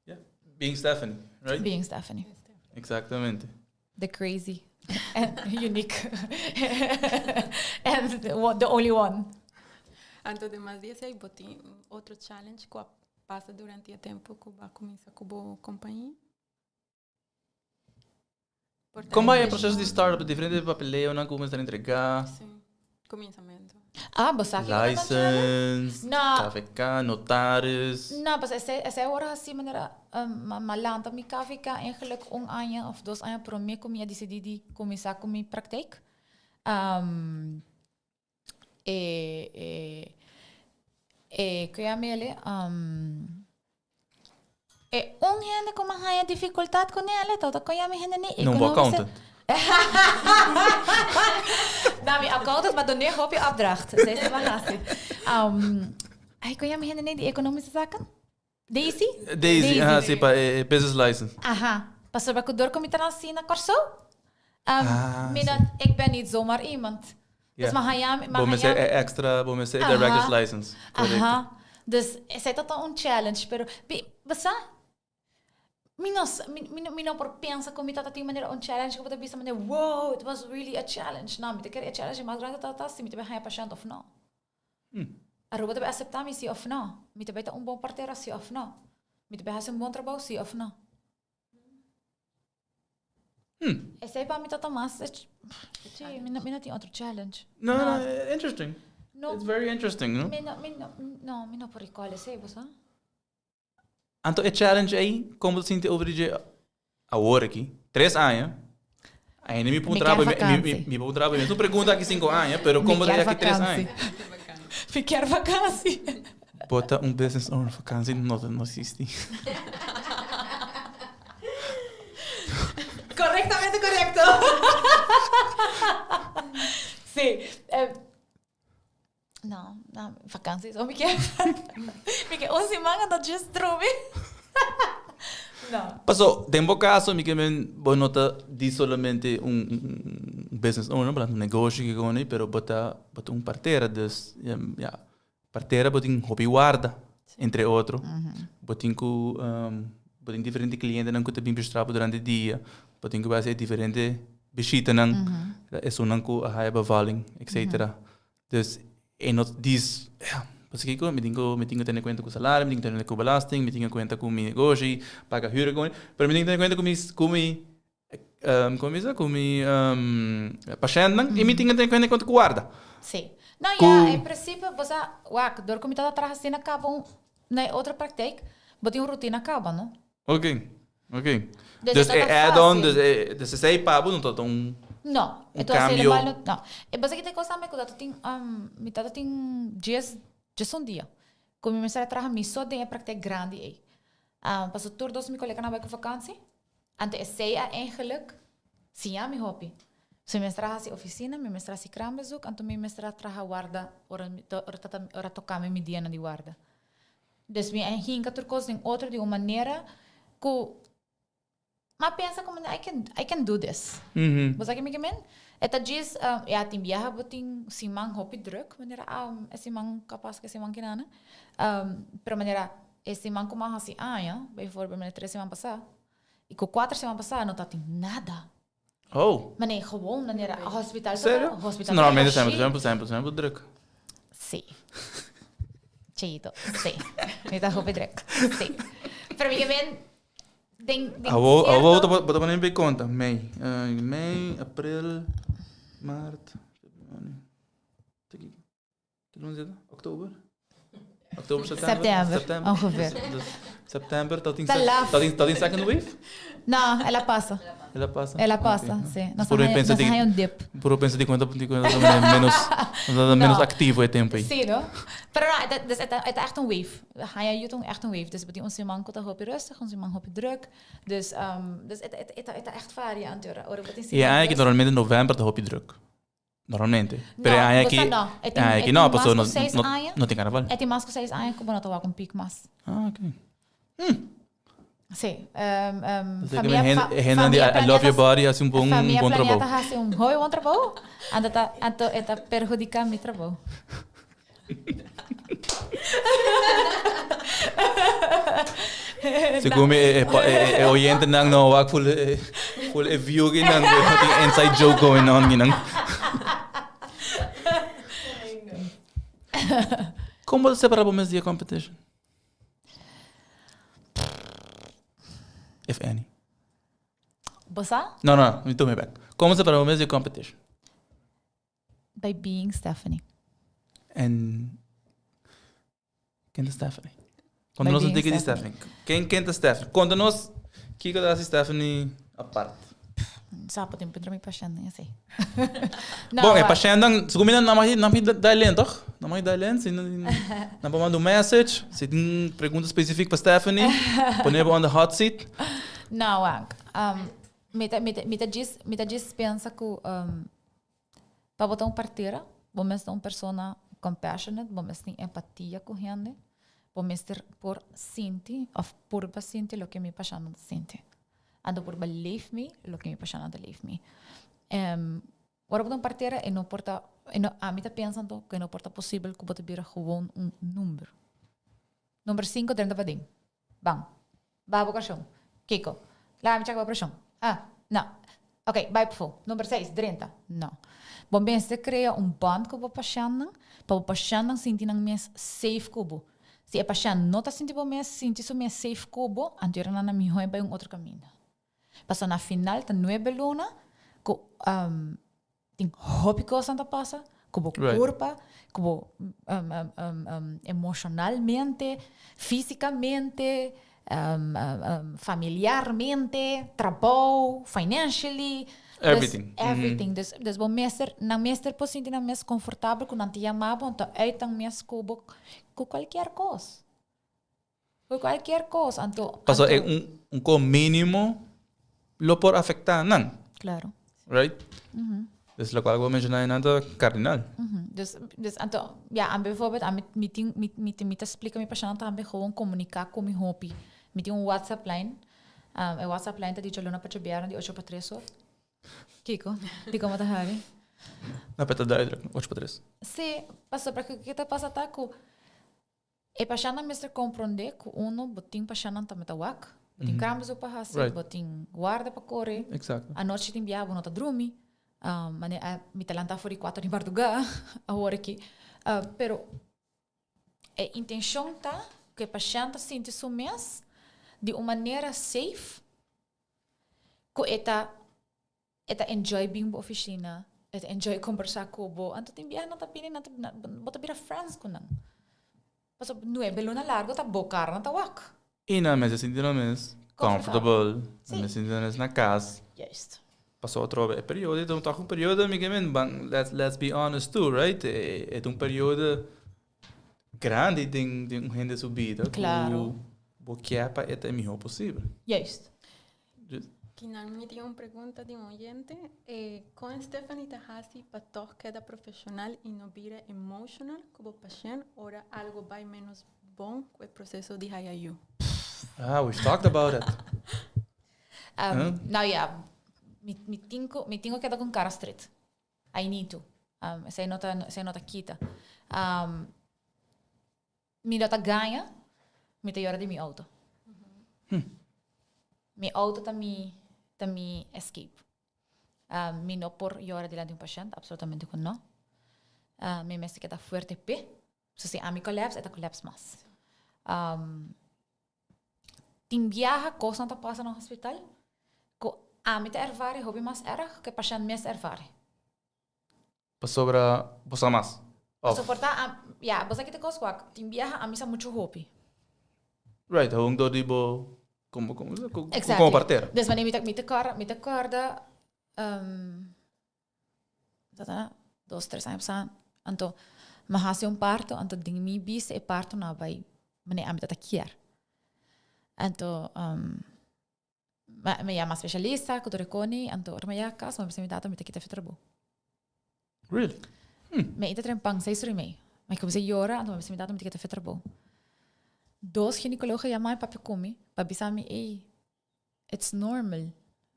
Yeah. Being Stephanie, right? Being Stephanie. Exactamente. The crazy and unique and the only one. Anto demas di esei bo tin otro challenge cu a pasa durante e tempo cu bo a cuminsa cu bo compañia? Kon bai e proseso di startup? Diferente papeleonan ku mester entregá. Sí, kuminsamentu. Ah, bo sa kiko ta License, No. KVK, notaris. No, pues esei, esei a wòrdu hasí manera, m'a lanta mi KVK eigenlijk un aña òf dos aña promé ku mi a disidí di kuminsá ku mi praktijk. E, e, e, ku yama ele? E un hende ku mi a haña difikultat kuné ale tabata kon yama e hende ni No, bo accountant. No, mi accountant ma dun'é hopi opdracht. Esei si mi a hasi. Ai, kon yama e hende ni di ekonomische zaken? Daisy? Daisy, aha, si, pa e business license. Aha, pasobra ku dor ku mi ta nasi na Kòrsou, mi no, ik ben niet zomaar iemand. Dus mi a haña, mi a haña. Bo mester e extra, bo mester e director's license. Korekto. Aha, dus esei ta ta un challenge, pero bo sa, mi no sa, mi no por pensa ku mi ta ta tin manera un challenge ku bo ta bisa manera, wow, it was really a challenge. No, mi ta kere e challenge mas grandi ta ta si mi ta bai haña pashènt òf no. Aruba ta bai aseptá mi si òf no? Mi ta bai ta un bon partera si òf no? Mi ta bai hasi un bon trabou si òf no? Esei pa mi ta ta mas, sí, mi no, mi no tin otro challenge. No, no, interesting. No. It's very interesting, no? Mi no, mi no, no, mi no por recall esei, bo sa? Anto e challenge ei, kon bo ta sinti over di dje awor aki? Tres aña, ainda mi puntra bo, mi puntra bo e mesun pregunta aki sinku aña, pero kon bo ta aki tres aña? Mi kier vakansi. Bo ta un business owner, vakansi no no existi. Correctamente correcto. Sí. No, no, vakantie so mi kier. Mi kier un siman anto just drumi. No. Paso, den bo caso mi ke men bo no ta di solamente un business owner, bo ta un negoshi ke koni, pero bo ta bo ta un partera, dus ya, partera bo tin hopi warda, entre otro. Bo tin ku bo tin diferente clientenan ku ta bin bistra bo durante dia, bo tin ku bai hasi e diferente bishitanan, esunnan ku a haya bevalling, etcetera. Dus e no dis, ja, pasobra kiko, mi tin ku, mi tin ku tene kuenta ku salario, mi tin ku tene ku belasting, mi tin ku kuenta ku mi negoshi, paga hür, pero mi tin ku tene kuenta ku mi, ku mi, komo mi bisa, ku mi pashèntnan i mi tin ku tene kuenta ku warda. Sí. No, ja, en principio, bo sa, wak, dor ku mi tabata traha asina kaba un, na e otro praktijk, bo tin un rutina kaba, no? Ok, ok. Dus e add-on, dus e, dus esei pa bo no ta un No, un cambio. No. E basa ki ta cosa tambe ku tata tin, mi tata tin dies, diesun dia ku mi mester a traha mi so den e praktijk grandi ei. Pasobra tur dos mi koleganan a bai ku vakansi, anto esei a eigenlijk siña mi hopi. So mi mester a hasi ofisina, mi mester a hasi kraambezoek, anto mi mester a traha warda ora mi ora tata ora toka mi mi dianan di warda. Dus mi a hinka tur kos den otro di un manera ku mi a pensa komo I can, I can do this. Bo sa ke mi ke men? E ta djis, ya tin biaha bo tin siman hopi druk, manera e siman kapas ku e siman kinana. Pero manera e siman ku mi a hasi aña, bijvoorbeeld manera tres siman pasá, i ku kuater siman pasá no tatin nada. Oh. Manera gewoon, manera hospital. Serio? Hospital. Normalmente semper, semper, semper, semper druk. Sí. Cheito, sí. Mi ta hopi druk. Sí. Pero mi ben den den Awo, awo cierto... bo ta pone bij conta. Mei, mei, april, maart, februari. Ki luna zit? Oktober? Oktober, september? September, ongeveer. Dus, september, dat in, Ta laf. dat in, dat in second wave? No, el a pasa. El a pasa? El a pasa, Ok. sí. Nos Puro a pensa nos di- a un dip. Puro pensa di cuenta, di cuenta menos, dat menos No. activo e tempo aí. Sí, no? Pero no, het, dus het, het echt een wave. Haya je toch echt een wave. Dus die onze man komt hoop rustig, onze man hoop druk. Dus, dus het, het, het, het echt variant. Ora, ora, wat is Ja, eigenlijk normalmente november ta hopi druk. Normalmente. Pero e aña aki, no, e e tin, aña e aki tin no, mas paso ku no, seis no, aña. no tin carnaval. E tin mas ku seis aña ku bo no ta wak un piek mas. Ah, ok. Sí. Um, Dus ik ben famia, hen, hen die I love your body hace un bon, famia bon trabou. Planeta hace un heel bon trabou. Anto ta, anto e ta perhudica mi trabou. Segun mi e, e, e, e oyentenan no wak full e, full e view kinan, pero tin inside joke going on kinan. Kon bo ta separa bo mes di e competition? If any. Bo sa? No, no, mi tuma back. Kon bo separa bo mes di e competition? By being Stephanie. En ken ta Stephanie? Konta nos un tiki di Stephanie. Ken ken ta Stephanie? Konta nos kiko ta hasi Stephanie apart. Sa por tin puntra mi pashèntnan esei. Bon, e pashèntnan, segun mi nan mag nan mag dial in toch? Nan mag dial in, si nan por manda un message, si tin pregunta specifiek pa Stephanie, pone bo on the hot seat. No, wak. Mi ta mi ta mi ta djis mi ta djis pensa ku Pa bo ta un partera, bo mester ta un persona compassionate, bo mester tin empatia ku hende, bo mester por sinti òf purba sinti loke mi pashantnan ta sinti. Anto purba leef mi loke mi pashantnan ta leef mi. Ora bo ta un partera e no por ta, e no, ami ta pensa anto ku e no por ta posibel ku bo ta bira gewoon un number. Number sinku drenta paden. Ban. Baha bo preshon. Kiko? Laga mi cheka bo preshon. Ah, no. Ok, bai pafó. Number seis, drenta. No. Bo mester krea un band ku bo pashèntnan pa bo pashèntnan sinti nan mes safe ku bo. Si e pashènt no ta sinti bo mes, sinti su mes safe ku bo, anto nan na mihó e bai un otro kaminda. Pasobra na final ta nuebe luna ku tin hopi kosnan ta pasa ku bo kurpa, ku bo emoshonalmente, físikamente, familiarmente, trabou, financially. Everything. Everything. Dus, dus bo mester, nan mester por sinti nan mes konfortabel ku nan ta yama bo, anto uit nan mes ku bo, ku kualkier kos. Ku kualkier kos, anto. Paso e un un kos mínimo lo por afektá nan. Claro. Right? Dus lokual ku bo menshoná einan ta kardinal. Dus, dus anto, ya, ami bijvoorbeeld, ami mi tin, mi mi mi ta splika mi pashèntnan tambe gewoon komuniká ku mi hopi. Mi tin un WhatsApp lijn, e WhatsApp lijn ta di djaluna pa djabièrnè di ocho pa tres or. Kiko? Dikon bo ta hari? No, pero ta duidelijk, ocho pa tres. Sí, pasobra kiko ta pasa ta ku E pashèntnan mester komprondé ku uno bo tin pashèntnan tambe ta wak, bo tin krambezoek pa hasi, bo tin guarda pa kore, anochi tin biaha bo no ta drumi, manera mi ta lanta for di kuater di mardugá awor aki, pero e intenshon ta ku e pashènt ta sinti su mes di un manera safe ku e ta E ta enjoy bin bo oficina, e ta enjoy combersa cu bo. Anto tin biaha nan ta bini, nan ta, bo ta bira friends cu nan. Pasobra nuebe luna largo ta bo cara nan ta wak. I nan mester sinti nan mes comfortable, nan mester sinti nan mes na cas. Juist. Pasobra atrobe e periodo ta toch un periodo, mi ke men, ban, let's, let's be honest too, right? E ta un periodo grandi den, den un hende su bida. Claro. Cu bo kier pa e ta e miho posibel. Juist. Kinan mi tin un pregunta di un oyente. Eh, kon Stephanie ta hasi pa tòg keda profeshonal i no bira emotional ku bo pashènt ora algo bai ménos bon ku e proseso di haya yu? Ah, we've talked about it. Um, Nou ja, mi, mi tin ku, mi tin ku keda ku un kara stret. I need to. Um, esei no ta, esei no ta kita. Um, Mi no ta gaña, mi ta yora di mi auto. Mi auto ta mi, ta mi escape. Mi no por yora dilanti un pashent, absolutamente ku no. Mi mester keda fuerte p'e. So si ami collapse, e ta collapse mas. Tin biaha kosnan ta pasa na hospital ku ami ta ervare hopi mas erg ku e pashent mes ta ervare. Pasobra bo sa mas, of? Soportá a, ya, bo sa ki ta kos wak, tin biaha a mi sa muchu hopi. Right, hon dor di bo, komo, komo, komo Exactly. partera. Dus wanneer mi ta, mi ta kòrda, mi ta kòrda, dat ta dos, tres aña pasá, anto mi a hasi un parto, anto den mi bista e parto no a bai manera ami tabata kier. Anto, Mi yama specialista ku tur e koni, anto ora mi yega kas mi bisa mi tata mi ta kita fi trabou. Really? Mi ita tren pan seis ora y mei. Mi kuminsá yora, anto mi bisa mi tata mi ta kita fi trabou. Dos ginecoloog a yama mi papia ku mi pa bisa mi ey it's normal,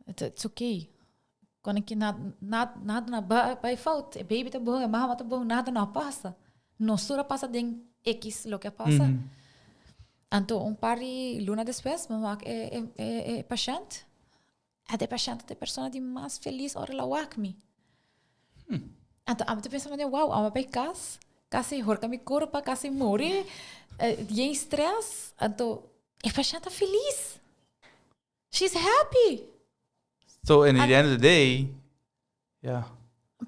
it's okay. Kono ki nada nada no a bai fout, e baby ta bon, e mama ta bon, nada no a pasa. Nos tur a pasa den X loke a pasa. Anto un par di luna despues mi wak e e e pashènt, e pashènt ta e persona di mas felis ora el a wak mi. Anto ami ta pensa manera wow, ami a bai kas, kasi horka mi kurpa, kasi muri, yen stress, anto e pashènt ta felis. She's happy. So in the end of the day, ja.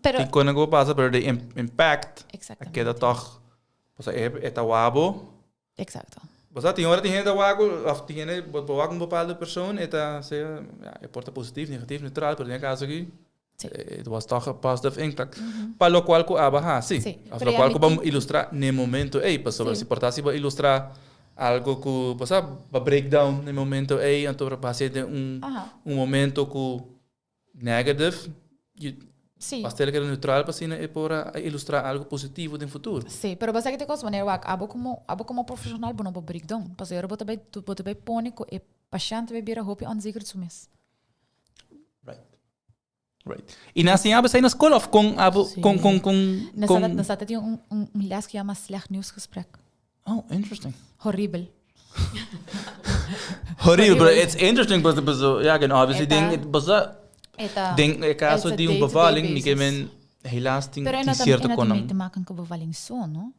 Pero Tin konan ku pasa, pero de impact a Exactamente. keda toch. Pasobra e e ta wabo. Exacto. Pasobra tin ora tin hende ta wak of tin hende bo bo wak un bepaalde persoon e ta sea ja, e por ta positief, negatief, neutraal, pero den e kaso aki it was toch a positive impact. Pa lokual ku aba hasi. Sí. Of Pero lokual ya ku mi bo tin- ilustra n'e momento ei, pasobra Sí. si por ta si bo ilustra algo ku bo sa bo breakdown n'e momento ei, anto bo hasi den un un momento ku negative, you Sí. Pastel keda neutral pa asina e por a ilustra algo positivo den futuro. Sí, pero bo sa ki ta kos manera wak abo komo abo komo profeshonal bo no por breakdown pasobra bo ta bai bo ta bai pone ku e pashènt ta bai bira hopi onzeker di su mes. Right. Right. I nan siña abo esei na skol of kon abo Sí. kon kon kon Nos kon ta nos ta tin un un un les ku yama slecht nieuwsgesprek. Oh, interesting. Horrible. Horrible, but it's interesting pasobra pasobra ja, ken obviously E ta- den pasobra E ta den e caso it's a di un day-to-day bevalling mi ke basis. men helaas tin Pero e tin no ta, e cierto no tin konan. mee te maken ku bevalling so, no?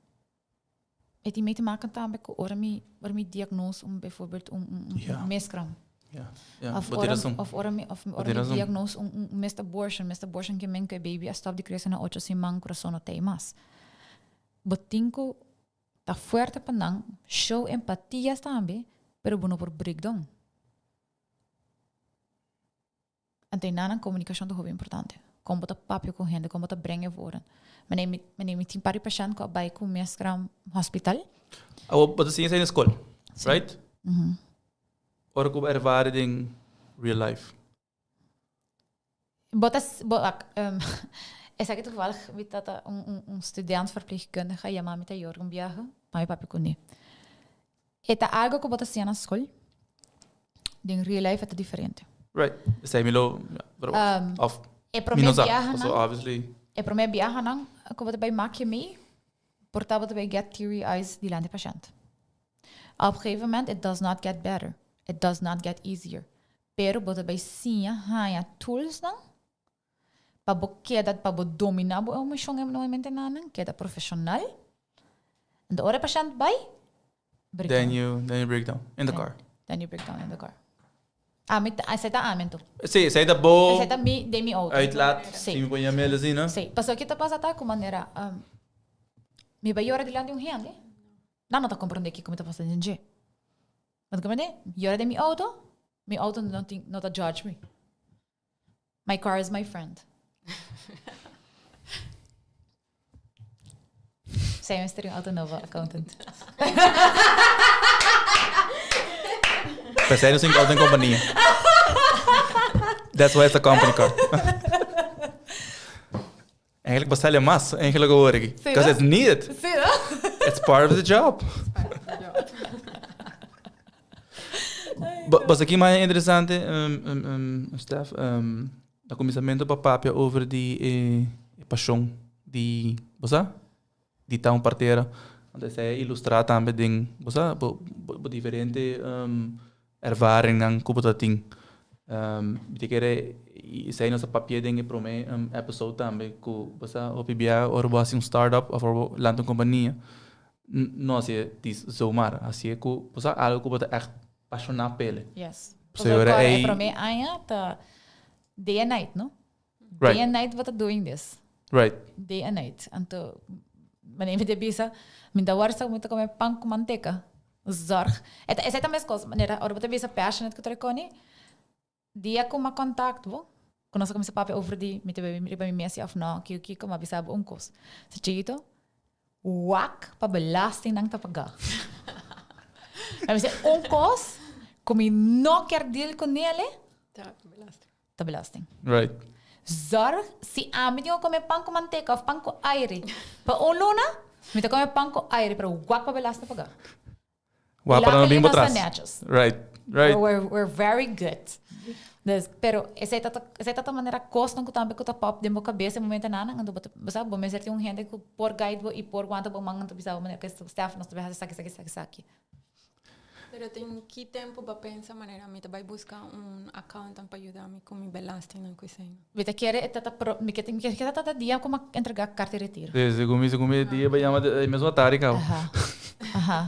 E tin mee te maken tambe ku ora mi ora mi diagnose un bijvoorbeeld un un un Ja. miskraam. Ja, ja, Of bo tin ora razon. of ora mi of Bo ora tin mi razon. diagnose un un missed abortion, missed abortion ke men ku e baby a stop di krese na ocho siman, kurason no ta ei mas. Bo tin ku Ta fuerte pa nan show empatia tambe, pero bo no por breakdown. Anto ei nan comunicacion ta hopi importante. Con bo ta papia cu hende, con bo ta brenga e woorden. Manera mi, manera mi tin par di pashent cu a bay cu mescra hospital. Awor bo ta siña esei na skol, Sí. right? Ora cu bo ervara den real life. Bo ta, bo, um, esaki toevallig mi tata un, un, un student verpleegkundige yama mi ta yor un biaha, pa mi papia kuné. E ta algo ku bo ta siña na skol, den real life e ta diferente. Right. Esei mi lo verwacht. Of E mi promé no sa. biahanan, So obviously. e promé biahanan ku bo ta bai makia mi, por ta bo ta bai get teary eyes dilanti pashènt. Op gegeven moment it does not get better, it does not get easier. Pero bo ta bai siña haña toolsnan pa bo keda, pa bo dominá bo emoshon emomentenan, keda profeshonal. Enton ora e pashènt bai, break Then down. you, then you break down in the car. Then you break down in the car. Ami ta, esei ta ami anto. Sí, esei ta bo Esei ta mi, den mi auto. uitlaat, Sí. si mi por yam'el asina. Sí, pasobra ke ta pasa ta ku manera mi bai yora dilanti un hende, nan no ta komprondé kiko mi ta pasa den dje. Bo ta comprende? Yora den mi auto, mi auto no tin, no ta judge mi. My car is my friend. Zij mester un auto nobo, accountant. Pensei nos auto en compania. That's why it's a company car. Eigenlijk bestel je mas, eigenlijk hoor ik. Because it's needed. Sí, no? It's part of the job. Was aki mas interesante, um, um, um, Stef, um, na kuminsamentu pa papia over di e, e pasion di, bo sa? Di ta un partera. Want esei a ilustra tambe den, bo sa, bo, bo, bo diferente um, ervaringnan ku bo ta tin. Um, mi ta kere esei nos a papia den e prome um, episode tambe ku bo sa hopi bia ora bo hasi un startup of ora bo lanta un kompania no hasi dis zomaar, hasi ku bo sa algo ku bo ta echt pashoná p'ele. Yes. So ora E ei prome aña ta day and night, no? Right. Day and night bo ta doing this. Right. Day and night. Anto, wanneer mi ta bisa, mi ta worsa mi ta come pan cu manteca. Zorg. E ta, esei ta mes cos. Manera, ora bo ta bisa passionate cu Triconi, dia cu m'a contact bo, cu nos a cuminsa papia over di mi ta bebe riba mi mesi of no, kico kico, m'a bisa bo un cos. Sa chikito, wak pa belastingnan ta paga. M'a bisa un cos cu mi no kier deal cu nele, Ta belasting. Ta belasting. Right. Zorg, si ami tin ku kome pan ku manteka of pan ku aire pa un luna, mi ta kome pan ku aire, pero wak pa belasting paga. Wak pa nan no Luckily bin bo nos ta tras. netjes. Right, right. We're very good. Dus, pero esei ta esei ta ta manera kosnan ku tambe ku ta pop den bo kabes e momentonan, anto bo ta, bo sa, bo mester tin un hende ku por guide bo i por wanta bo man anto bisa bo manera, oké, Stef, nos ta bai hasi esaki, esaki, esaki, esaki. Pero tin ki tempu bo pensa manera mi ta bai buska un accountant pa yuda mi ku mi belastingnan ku esei? Mi ta kere e ta ta pro, mi ke mi ke ta ta dia ku mi a entrega karta di retiro. Sí, segun mi, segun mi e dia bo yama e mesmo atari kaba. Aha, aha.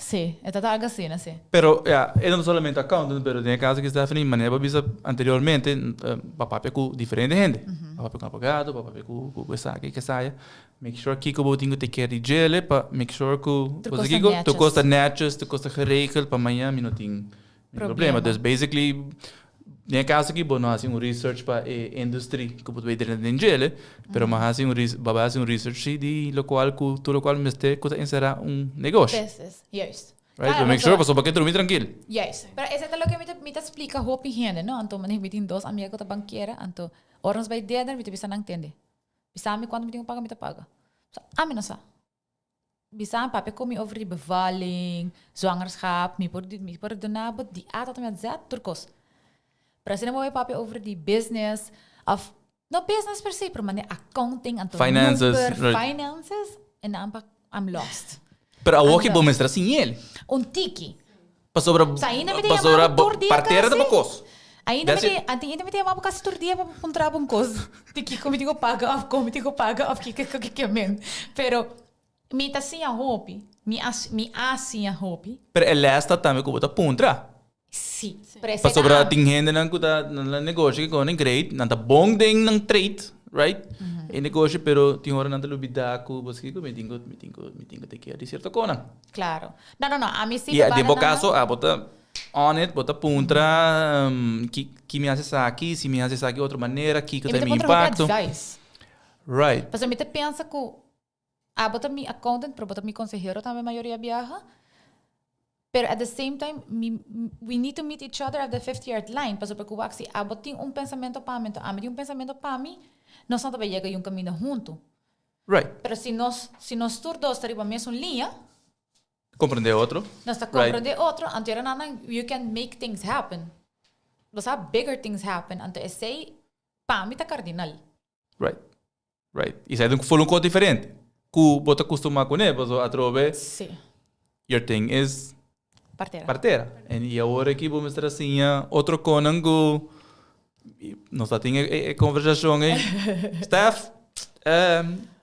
Si, e ta algo asina, si. Pero, ja, e no solamente accountant, pero den e caso cu Stephanie, manera bo a bisa anteriormente, bo a papia cu diferente hende. Bo a papia cu abogado, bo a papia cu esaki, cu esaya. Make sure kico bo tin cu take care di djele pa make sure cu Tur cos ta netjes. Tur cos ta netjes, tur cos ta geregeld pa maña mi no tin problema. Dus basically, den e caso aki bo no haci un research pa e industry cu bo ta bay drenta den djele, pero bo haci un bo bay haci un research si di locual cu tur locual mester cu ta encera un negoshi. Business, juist. Right, so make sure pasobra bo ke drumi trankil. Juist. Pero esei ta loke mi ta splica hopi hende, no? Anto mi tin dos amiga cu ta bankiera, anto ora nos bay dinner mi ta bisa nan tende. Bisa mi cuanto mi tin cu paga, mi ta paga. Ami no sa. Bisa mi papia cu mi over di bevalling, zwangerschap, mi por mi por duna bo di A tot en met Z tur cos. Pero asina bo bay papia over di business of no business per se pero mane accounting anto Finances, number, right. finances en dan pa I'm lost. Pero awor ki Anto bo mester a siña el. Un tiki. Pasobra Sa ainda mi ta yama pasobra bo tur dia partera ta casi. bo cos. Ainda mi That's it. ta ainda mi ta yama bo casi tur dia pa puntra bo un cos di kico mi tin cu paga of con mi tin cu paga of kico kico kico men. Pero mi ta siña hopi, mi a mi a siña hopi. Pero e les ta tambe cu bo ta puntra. Si, pero esei ta Pasobra ami. tin hendenan cu ta nan negoshi cu nan great, nan ta bon den nan trade, right? E negoshi, pero tin ora nan ta lubida cu bo kico mi tin cu mi tin cu mi tin cu take care di cierto conan. Claro. No, no, no, ami si Y ta den bo banda nan. caso abo ta on it, bo ta puntra ki ki mi haci esaki, si mi haci esaki otro manera, kico Y ta mi ta mi puntra hopi impacto. advice. Right. Pasobra mi ta pensa cu abo ta mi accountant, pero bo ta mi consehero tambe mayoria biaha. Pero at the same time, mi, we need to meet each other at the 50 yard line. Pasobra cu wak si abo tin un pensamento pa mi, anto ami tin un pensamento pa mi, nos no ta bay yega y un caminda hunto. Right. Pero si nos, si nos tur dos ta riba mesun liña, Comprende otro. Nos ta comprende otro, anto era nan you can make things happen. Bo sa bigger things happen, anto esey pa mi ta cardinal. Right. Right. Y esey ta un full un cos diferente cu bo ta custuma cune, pasobra atrobe Sí. your thing is Partera. Partera. En y awor aki bo mester a siña otro conan cu nos ta tin e conversacion ey. Stef,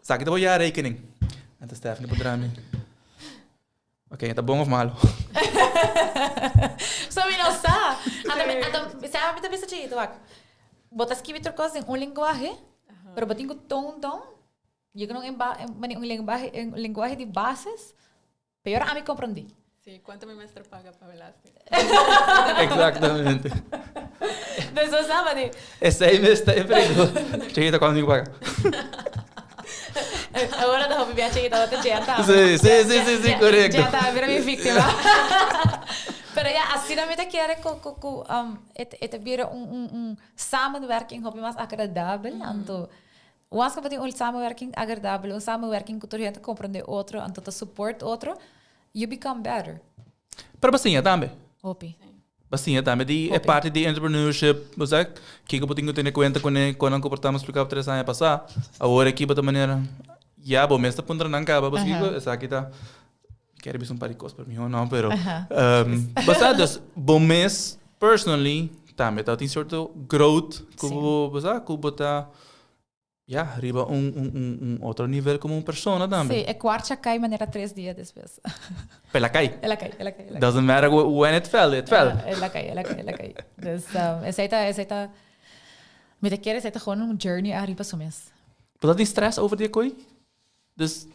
esaki ta bo jaarrekening. Anto Stef ni por drami. Ok, ta bon of malo? So mi no sa. Anto mi, anto, sa mi ta bisa chiquito, wak. Bo ta skibi tur cos den un lenguaje, pero bo tin cu tone down. Yega na un un lenguaje, un lenguaje di bases. Peor ami comprendí. Sí, cuánto mi mester paga pa belasting? Exactamente. Dus bo sa di. Esei mes ta e pregunta. Chiquita, cuánto mi paga? Ahora ta hopi bia chiquita, bo ta dje ta. Sí, sí, sí, sí, sí, correcto. Dje ta bira mi víctima. Pero ya, asina mi ta kere cu, cu, cu um, e, e ta bira un, un, un samenwerking hopi mas agradabel. Anto, Once ku bo tin un samenwerking agradabel, un samenwerking ku tur hende ta komprendé otro, anto ta support otro, you become better. Pero bo siña tambe. Hopi. Bo siña tambe di e parti di entrepreneurship, bo sa kiko bo tin ku tene kuenta kuné, kon nan komportá, mi a splika bo tres aña pasá. Awor aki bo ta manera, ya bo mes ta puntra nan kaba, bo sa kiko esaki ta, mi kere bisa un par di kos pero mihó no, pero bo sa dus bo mes personally tambe ta tin sierto growth ku bo, bo sa ku bo ta Ya, riba un, un, un, un otro nivel como un persona tambe. Sí, e cuarcha cai manera tres dia despues. Pero el a cai. El a cai, el a cai, el a cai. Doesn't matter when it fell, it fell. El a cai, el a cai, el a cai. Dus um, esei ta, esei ta, mi ta kere esei ta gewoon un journey ariba su mes. Bo ta tin stress over di e coi? Dus,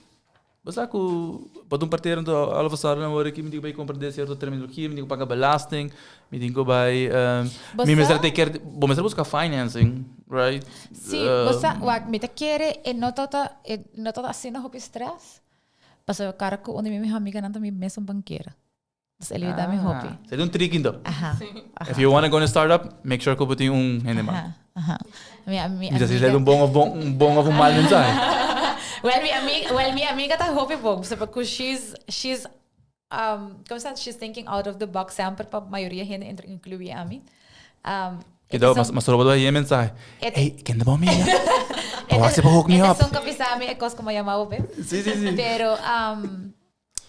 bo sa ku bo ta un partera anto all of a sudden awor aki mi tin ku bai komprendé sierto terminologia, mi tin ku paga belasting, mi tin ku bai Bo mi mester sa? take care bo mester buska financing, right? Sí, bo sa, wak, mi ta kere e no tabata e no tabata asina hopi stress, pasobra kara ku un di mi mihó amiganan ta mi mesun bankera. Dus el yuda mi hopi. Ah, seria un trick ento. Aha, aha. If you wanna go in a startup, make sure ku bo tin un hende mas. Aha, aha. Mi, mi Mi ta si amiga. un bon of bon, un bon of un mal mensahe. Well, mi amiga, well, mi amiga ta hopi bon, so ku she's, she's, um, como sa, she's thinking out of the box semper pa mayoria hende, entre inclui ami. Um, Keda, mas, mas robo e mensahe. Hey, ken ta bo amiga? Pa wak si pa hook me up. Esta son ka mi e kos como yama bo be. Sí, sí, sí. Pero, um,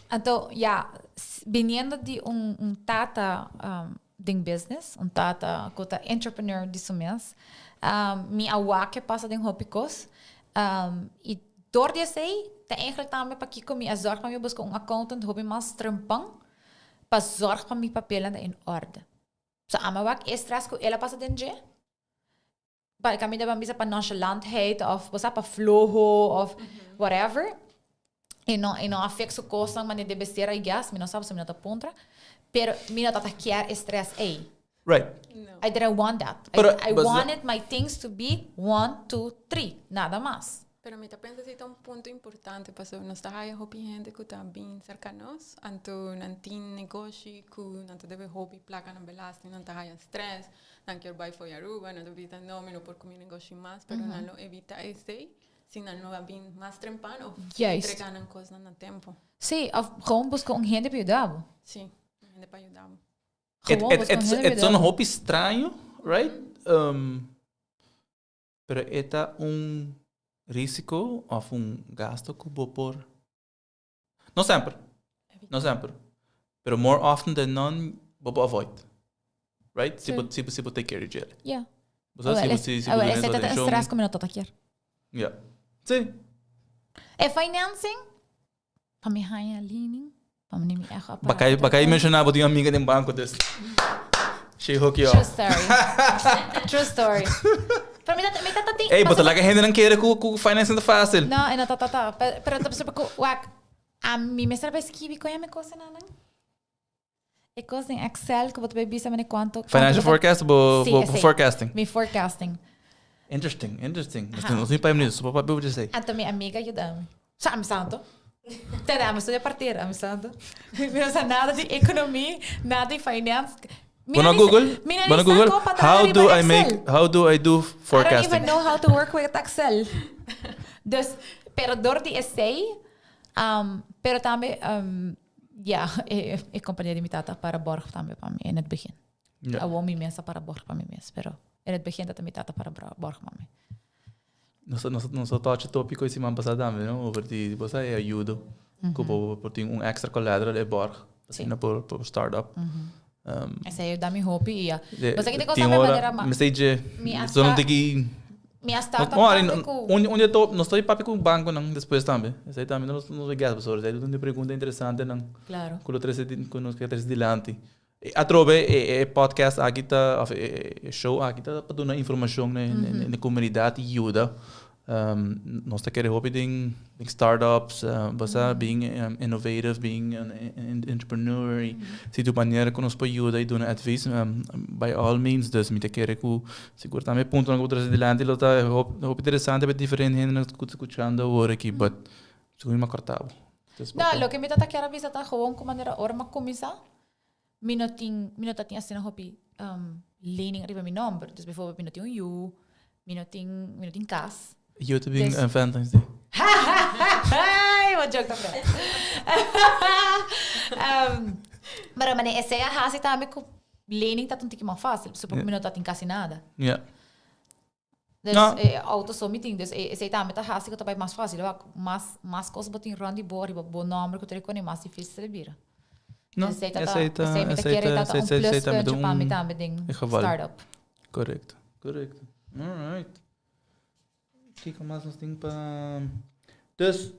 Anto, ya, biniendo di un, un tata um, den business, un tata ku ta entrepreneur di su mes, um, mi a wak ke pasa den hopi kos. Um, i door di esei, ta eigenlijk tambe pakiko mi a zorg pa mi buska un accountant hopi mas trempan. Pa zorg pa mi papelnan ta in orde. So ami a wak e stress ku el a pasa den dje. Pa kaminda ban bisa pa nonchalantheid of bo sa pa floho of whatever. E no e no a fix su kosnan manera debe ser I guess, mi no sa pasobra mi no ta puntra. Pero mi no tabata kier e stress ey. Right. No. I didn't want that. Pero, I, I but- wanted my things to be one, two, three. Nada mas. Pero mi ta pensa si ta un punto importante pasobra nos ta haya hopi hende ku ta bin serka nos, anto nan tin negoshi ku nan ta debe hopi plaka na belasting, nan ta haya stress, nan kier bai fo'i Aruba, nan ta bisa no mi no por ku mi negoshi mas, pero nan lo evita esei si nan no a bin mas trempan of Juist. entrega nan kosnan na tempo. Sí, of gewoon buska un hende pa yuda bo. Sí, un hende pa yuda bo. Et, Gewoon et, buska un et, hende pa et yuda zo'n bo. hopi straño, right? Pero e ta un risico of un gasto cu bo por. No semper, no semper. Pero more often than not, bo por avoid. Right? Si bo, si bo, si bo take care di djele. Ja. Bo sa, si bo, si, si bo Awel, duna esei ta atencion. stress cu mi no ta ta kier. Ja. Si. E financing, pa mi haña lening, pa mi mi echt apparaat. Bakay, bakay menciona bo tin amiga den banco, dus she hook you True up. story. True story. Pero mi ta, mi ta ta tin. Ey, bo ta laga hendenan kere cu, cu financing ta facil. No, e no ta ta ta. Pero, pero ta super cu, wak, a mi mester a skibi con mi cosa nan. E cos den Excel cu bo ta bay bisa mane cuanto. Financial forecast, bo, Sí, bo, bo esey. forecasting. Mi forecasting. Interesting, interesting. Aha. Nos tin pa minuut, so papá bebo djesei. Anto mi amiga yuda mi. Sa, ami santo. Tende, ami studia partera, ami santo. Mi no sa nada di economie, nada di finance. Mi Bo no no ni- Google? Mi no Bo ni no sa Google? kon pa traha How riba do I Excel. make, how do I do I don't even forecasting? know how to work with Excel. Dus, pero door di esei, pero tambe, ja, e, e compania di mi tata para borg tambe pa mi in het begin. Ja. Awor mi mes a para borg pa mi mes, pero in het begin tata mi tata para borg pa mi. Nos a touch topico e siman pasá tambe, no? Over di, bo sa, e ayudo. Ku bo por tin un extra collateral e borg. Asina por start up. Esei a yuda mi hopi i ya. De, Bo sa ki te tin cosa ora, manera ma. mi sei dje, Mi a so no sta- tin ki Mi a startup No, ari, tambe ku. un dia to, nos ta papia ku bankonan despues tambe. Esei tambe nos nos guest pasobra esei ta un pregunta interesante nan Claro. ku lo trese ku nos ke trese dilanti. Atrobe e e podcast aki ta of e e show aki ta pa duna informashon na na na komunidat i yuda. Nos ta kere hopi den den startups, bo sa being innovative, being an entrepreneur i si tu manera ku nos por yuda i duna advies by all means. Dus mi ta kere ku sigur tambe e puntonan ku bo trese dilanti lo ta hopi interesante pa diferente hendenan ku ta skuchando awor aki but sigur mi a kòrta bo. No, loke mi ta ta kier a bisa ta gewoon ku manera ora mi a kuminsá Mi no tin, mi no ta tin asina hopi lening riba mi nomber. Dus bijvoorbeeld mi no tin un yu, mi no tin, mi no tin kas. Yu ta bin Dus- en Valentine's Day. Ay, wat joke ta fred. Pero mane esei a hasi tambe ku lening ta un tiki mas fácil. Supo ku mi no ta tin kasi nada. Ja. Dus No. e auto so mi tin. Dus e esei tambe ta hasi ku ta bai mas fácil. Wak, mas, mas kos bo tin rònt di bo riba bo nòmber ku ta rekone, mas difísil ta bira. No, Dus esei ta ta, esei ta, esei mi ta esei kere ta, ta ta un esei, esei tambe ta pluspuntje pa mi un tambe den e geval. startup. Correcto, correcto. Alright. Kiko mas nos tin pa... Dus,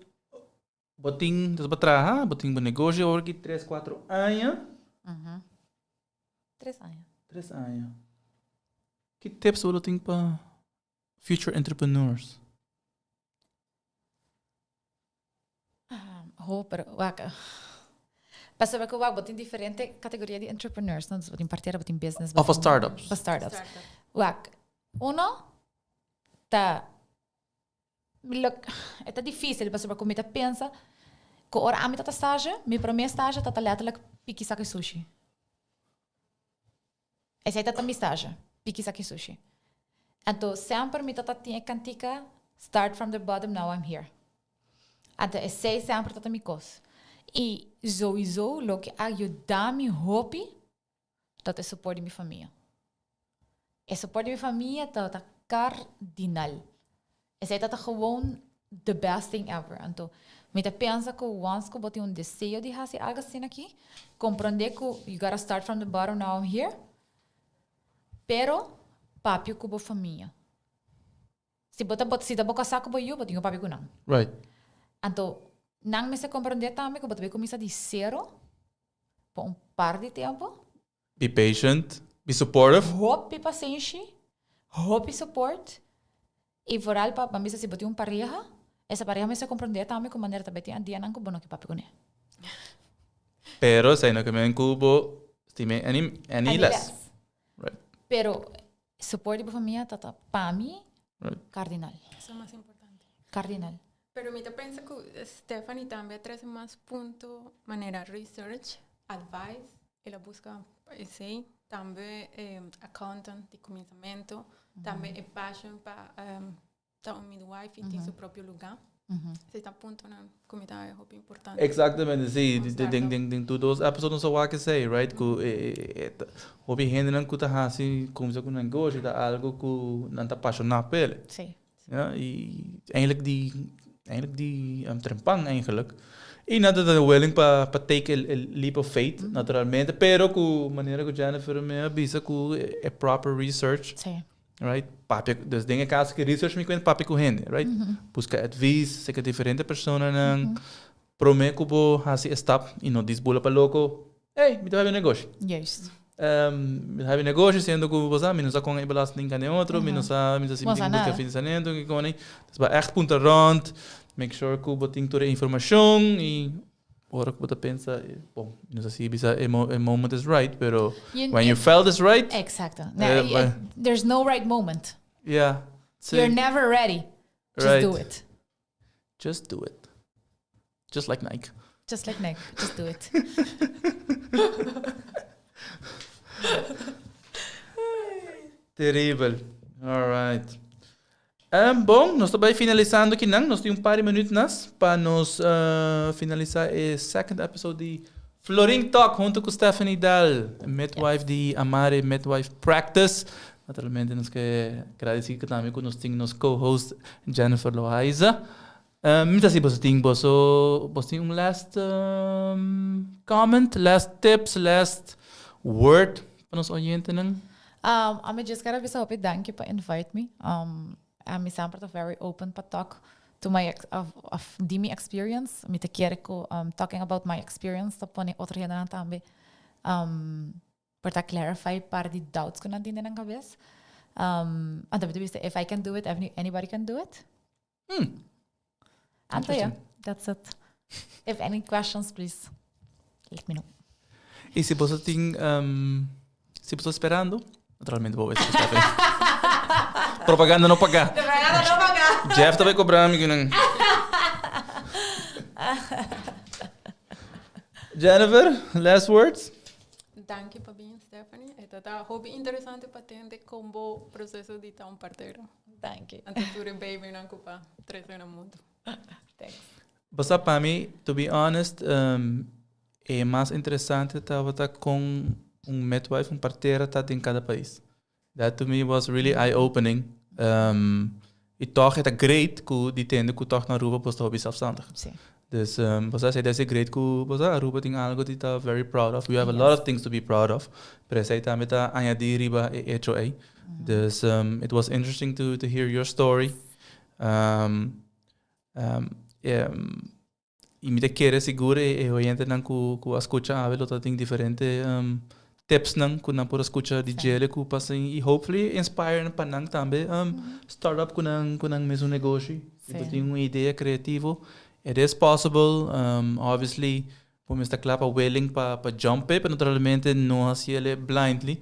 bo tin, dus bo traha, bo tin bo negoshi awor ki tres, cuatro aña. Tres aña. Tres aña. Ki tips bo lo tin pa future entrepreneurs? Ho, pero wak. Pasobra ku wak bo tin diferente kategoria di entrepreneurs, no? Dus bo tin partera, bo tin business, bo Of pa tin startups. pa startups. Startup. Wak, uno ta lo e ta difícil pasobra ku mi ta pensa ku ora ami ta ta stage, mi promé stage ta ta letterlijk piki saki sushi. Esei ta ta mi stage, piki saki sushi. Anto semper mi ta ta tin e kantika start from the bottom now I'm here. Anto esei semper ta ta mi kos. I souiso loke a yuda mi hopi ta ta e support di mi famia. E support di mi famia ta ta kardinal. Esei ta ta gewoon the best thing ever. Anto, mi ta pensa ku once ku bo tin un deseo di hasi algo asina aki, komprondé ku you gotta start from the bottom, now I'm here. Pero, papia ku bo famia. Si bo ta bo si ta bo kasá ku bo yu, bo tin ku papia ku nan. Right. Anto, nan mester komprondé tambe ku bo ta bai kuminsá di sero pa un. par di tempo. Be patient, be supportive. Hopi pasenshi, hopi support. Y vooral pa, pa bisa si bo tin un pareha, esa pareha mester comprende tambe cu manera ta bay tin dianan cu bo no ke papia cune. Pero esey no ke men cu bo stim'e any, any less. Right. Pero support di bo famia ta ta pa mi cardinal. Eso mas importante. Cardinal. Pero mi ta pensa cu Stephanie tambe a trece mas punto manera research, advice, el a busca esey, tambe accountant di cuminsamento, tambe e passion pa ta un midwife y tin su propio lugar. Esey ta puntonan cu mi ta haya hopi importante. Exactamente, si. Den tur dos episode nos a wak esey, right? Cu hopi hendenan cu ta haci cuminsa cu negoshi ta algo cu nan ta apasiona p'el. Si. Ja, y eigenlijk di, eigenlijk di um, trempan eigenlijk. Y nan ta willing pa, pa take el, el leap of faith, mm -hmm. naturalmente, pero cu manera cu Jennifer me a bisa cu e proper research. Sí. Right? Papia, dus den e caso que research mi cuenta papia cu hende, right? Mm -hmm. Busca advies, seka diferente personanan, mm -hmm. prome cu bo hasi e stap y no disbula pa loco. Hey, mi ta habi negoshi. Juist. Um, mi ta habi negoshi siendo cu bo sa, mi no sa con e belasting kan e otro, mi no sa, mi sa si mi tin busca financiamento, ki con e. Dus ba echt punta rond, make sure cu bo tin tur e informacion y ora cu bo ta pensa, bon, mi no sa si bisa e, mo e moment is right, pero You, when you felt is right. Exacto. Eh, there's no right moment. Yeah. You're never ready. Just right. do it. Just do it. Just like Nike. Just like Nike. Just do it. Terribel. All right. Um, bon, nos ta bai finalisando aki nan. Nos tin un par di minuut nas pa nos uh, finalisa e second episode di Florin Talk hunto cu Stephanie Daal, midwife di Amare Midwife Practice. Naturalmente nos ke gradeci tambe cu nos tin nos co-host Jennifer Loaiza. Um, mi ta si boso tin boso, boso tin un last um, comment, last tips, last word pa nos oyentenan? Um, ami just kere bisa hopi danki pa invite me. Um, ami semper ta very open pa talk to my ex, of, of di mi experience. Mi ta kere ku um, talking about my experience ta pone otro hendenan tambe um, por ta clarify par di doubts ku nan tin den nan kabes. Um, anto mi ta bisa if I can do it, anybody can do it. Hmm. Anto ja, that's it. If any questions, please let me know. Y si boso tin, um, si boso esperando, naturalmente bo wes Propaganda no paga. Propaganda no paga. Jeff ta bay cobra mi kunan. Jennifer, last words? Danki pa bin, Stephanie. E ta hopi interesante pa tende con bo proceso di ta un partero. Danki. Anto tur e babynan ku pa trese na mundu. Thanks. Basta pa mi, to be honest, um, e mas interesante tabata con un midwife, un partera ta den cada pais. That to me was really eye-opening. Um, y toch e ta great ku di tende ku toch na Aruba bo ta hopi zelfstandig. Sí. Dus um, bo sa, esei great ku bo sa, Aruba tin algo di ta very proud of. We have a lot of things to be proud of. Pero esei tambe ta añadi riba e hecho ei. Dus um, it was interesting to, to hear your story. Um, um, um, y mi ta kere sigur e, e oyentenan ku, ku a skucha awe lo ta tin diferente um, tipsnan ku nan por a skucha di djele ku pasa y hopefully inspire pa nan tambe um, start up ku nan, ku nan mesun negoshi. Si bo tin un idea creativo, it is possible. Um, obviously, bo mester kla pa willing pa, pa jump e, pero naturalmente no hasi ele blindly.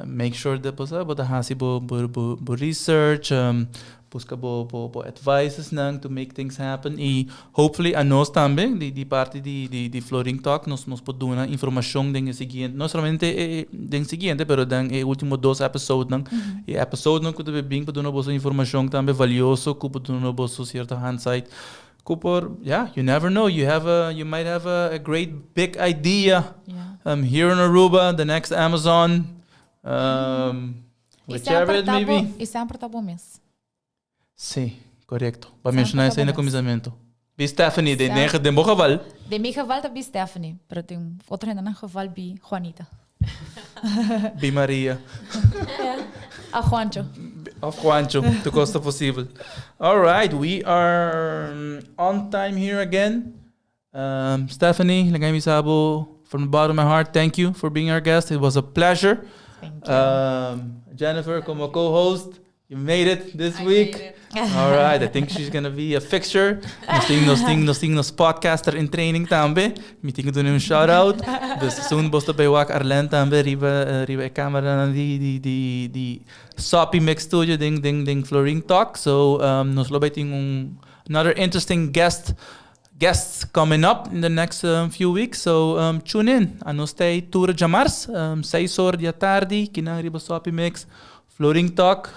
Make sure dat bo sa, bo ta hasi bo, bo, bo, bo research, um, busca bo, bo, bo advices nan to make things happen. Y hopefully a nos tambe, di, di parti di, di, di Florin Talk, nos, nos por duna informacion den e siguiente, no solamente e, den siguiente, pero den e ultimo dos episode nan. E episode nan cu ta bin por duna boso informacion tambe valioso, cu por duna boso cierto handsight. Cu por, yeah, you never know, you have a, you might have a, a great big idea um, here in Aruba, the next Amazon, um, whichever it may be. Y semper ta bo mes. Sí, correcto. Ba menciona esei na cuminsamento. Bi Stephanie, den, den, den bo geval. Den mi geval ta bi Stephanie, pero den otro hendenan geval bi Juanita. Bi Maria. A Juancho. Of Juancho, tu cos ta posibel. All right, we are on time here again. Um, Stephanie, laga mi sa bo. From the bottom of my heart, thank you for being our guest. It was a pleasure. Thank you. Jennifer, como co-host, you made it this I week. made it. All right, I think she's gonna be a fixture. Nos tin nos podcaster in training tambe. Mi tin cu duna un shout out. Dus soon bo ta bay wak Arlen tambe riba e camera di Soppy Mix Studio den Florin Talk. So nos lo bay tin another interesting guests coming up in the next few weeks. So tune in. Nos ta tur diamars, 6 or di atardi, aki na riba Soppy Mix, Florin Talk.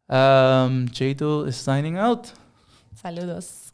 Jato is signing out. Saludos.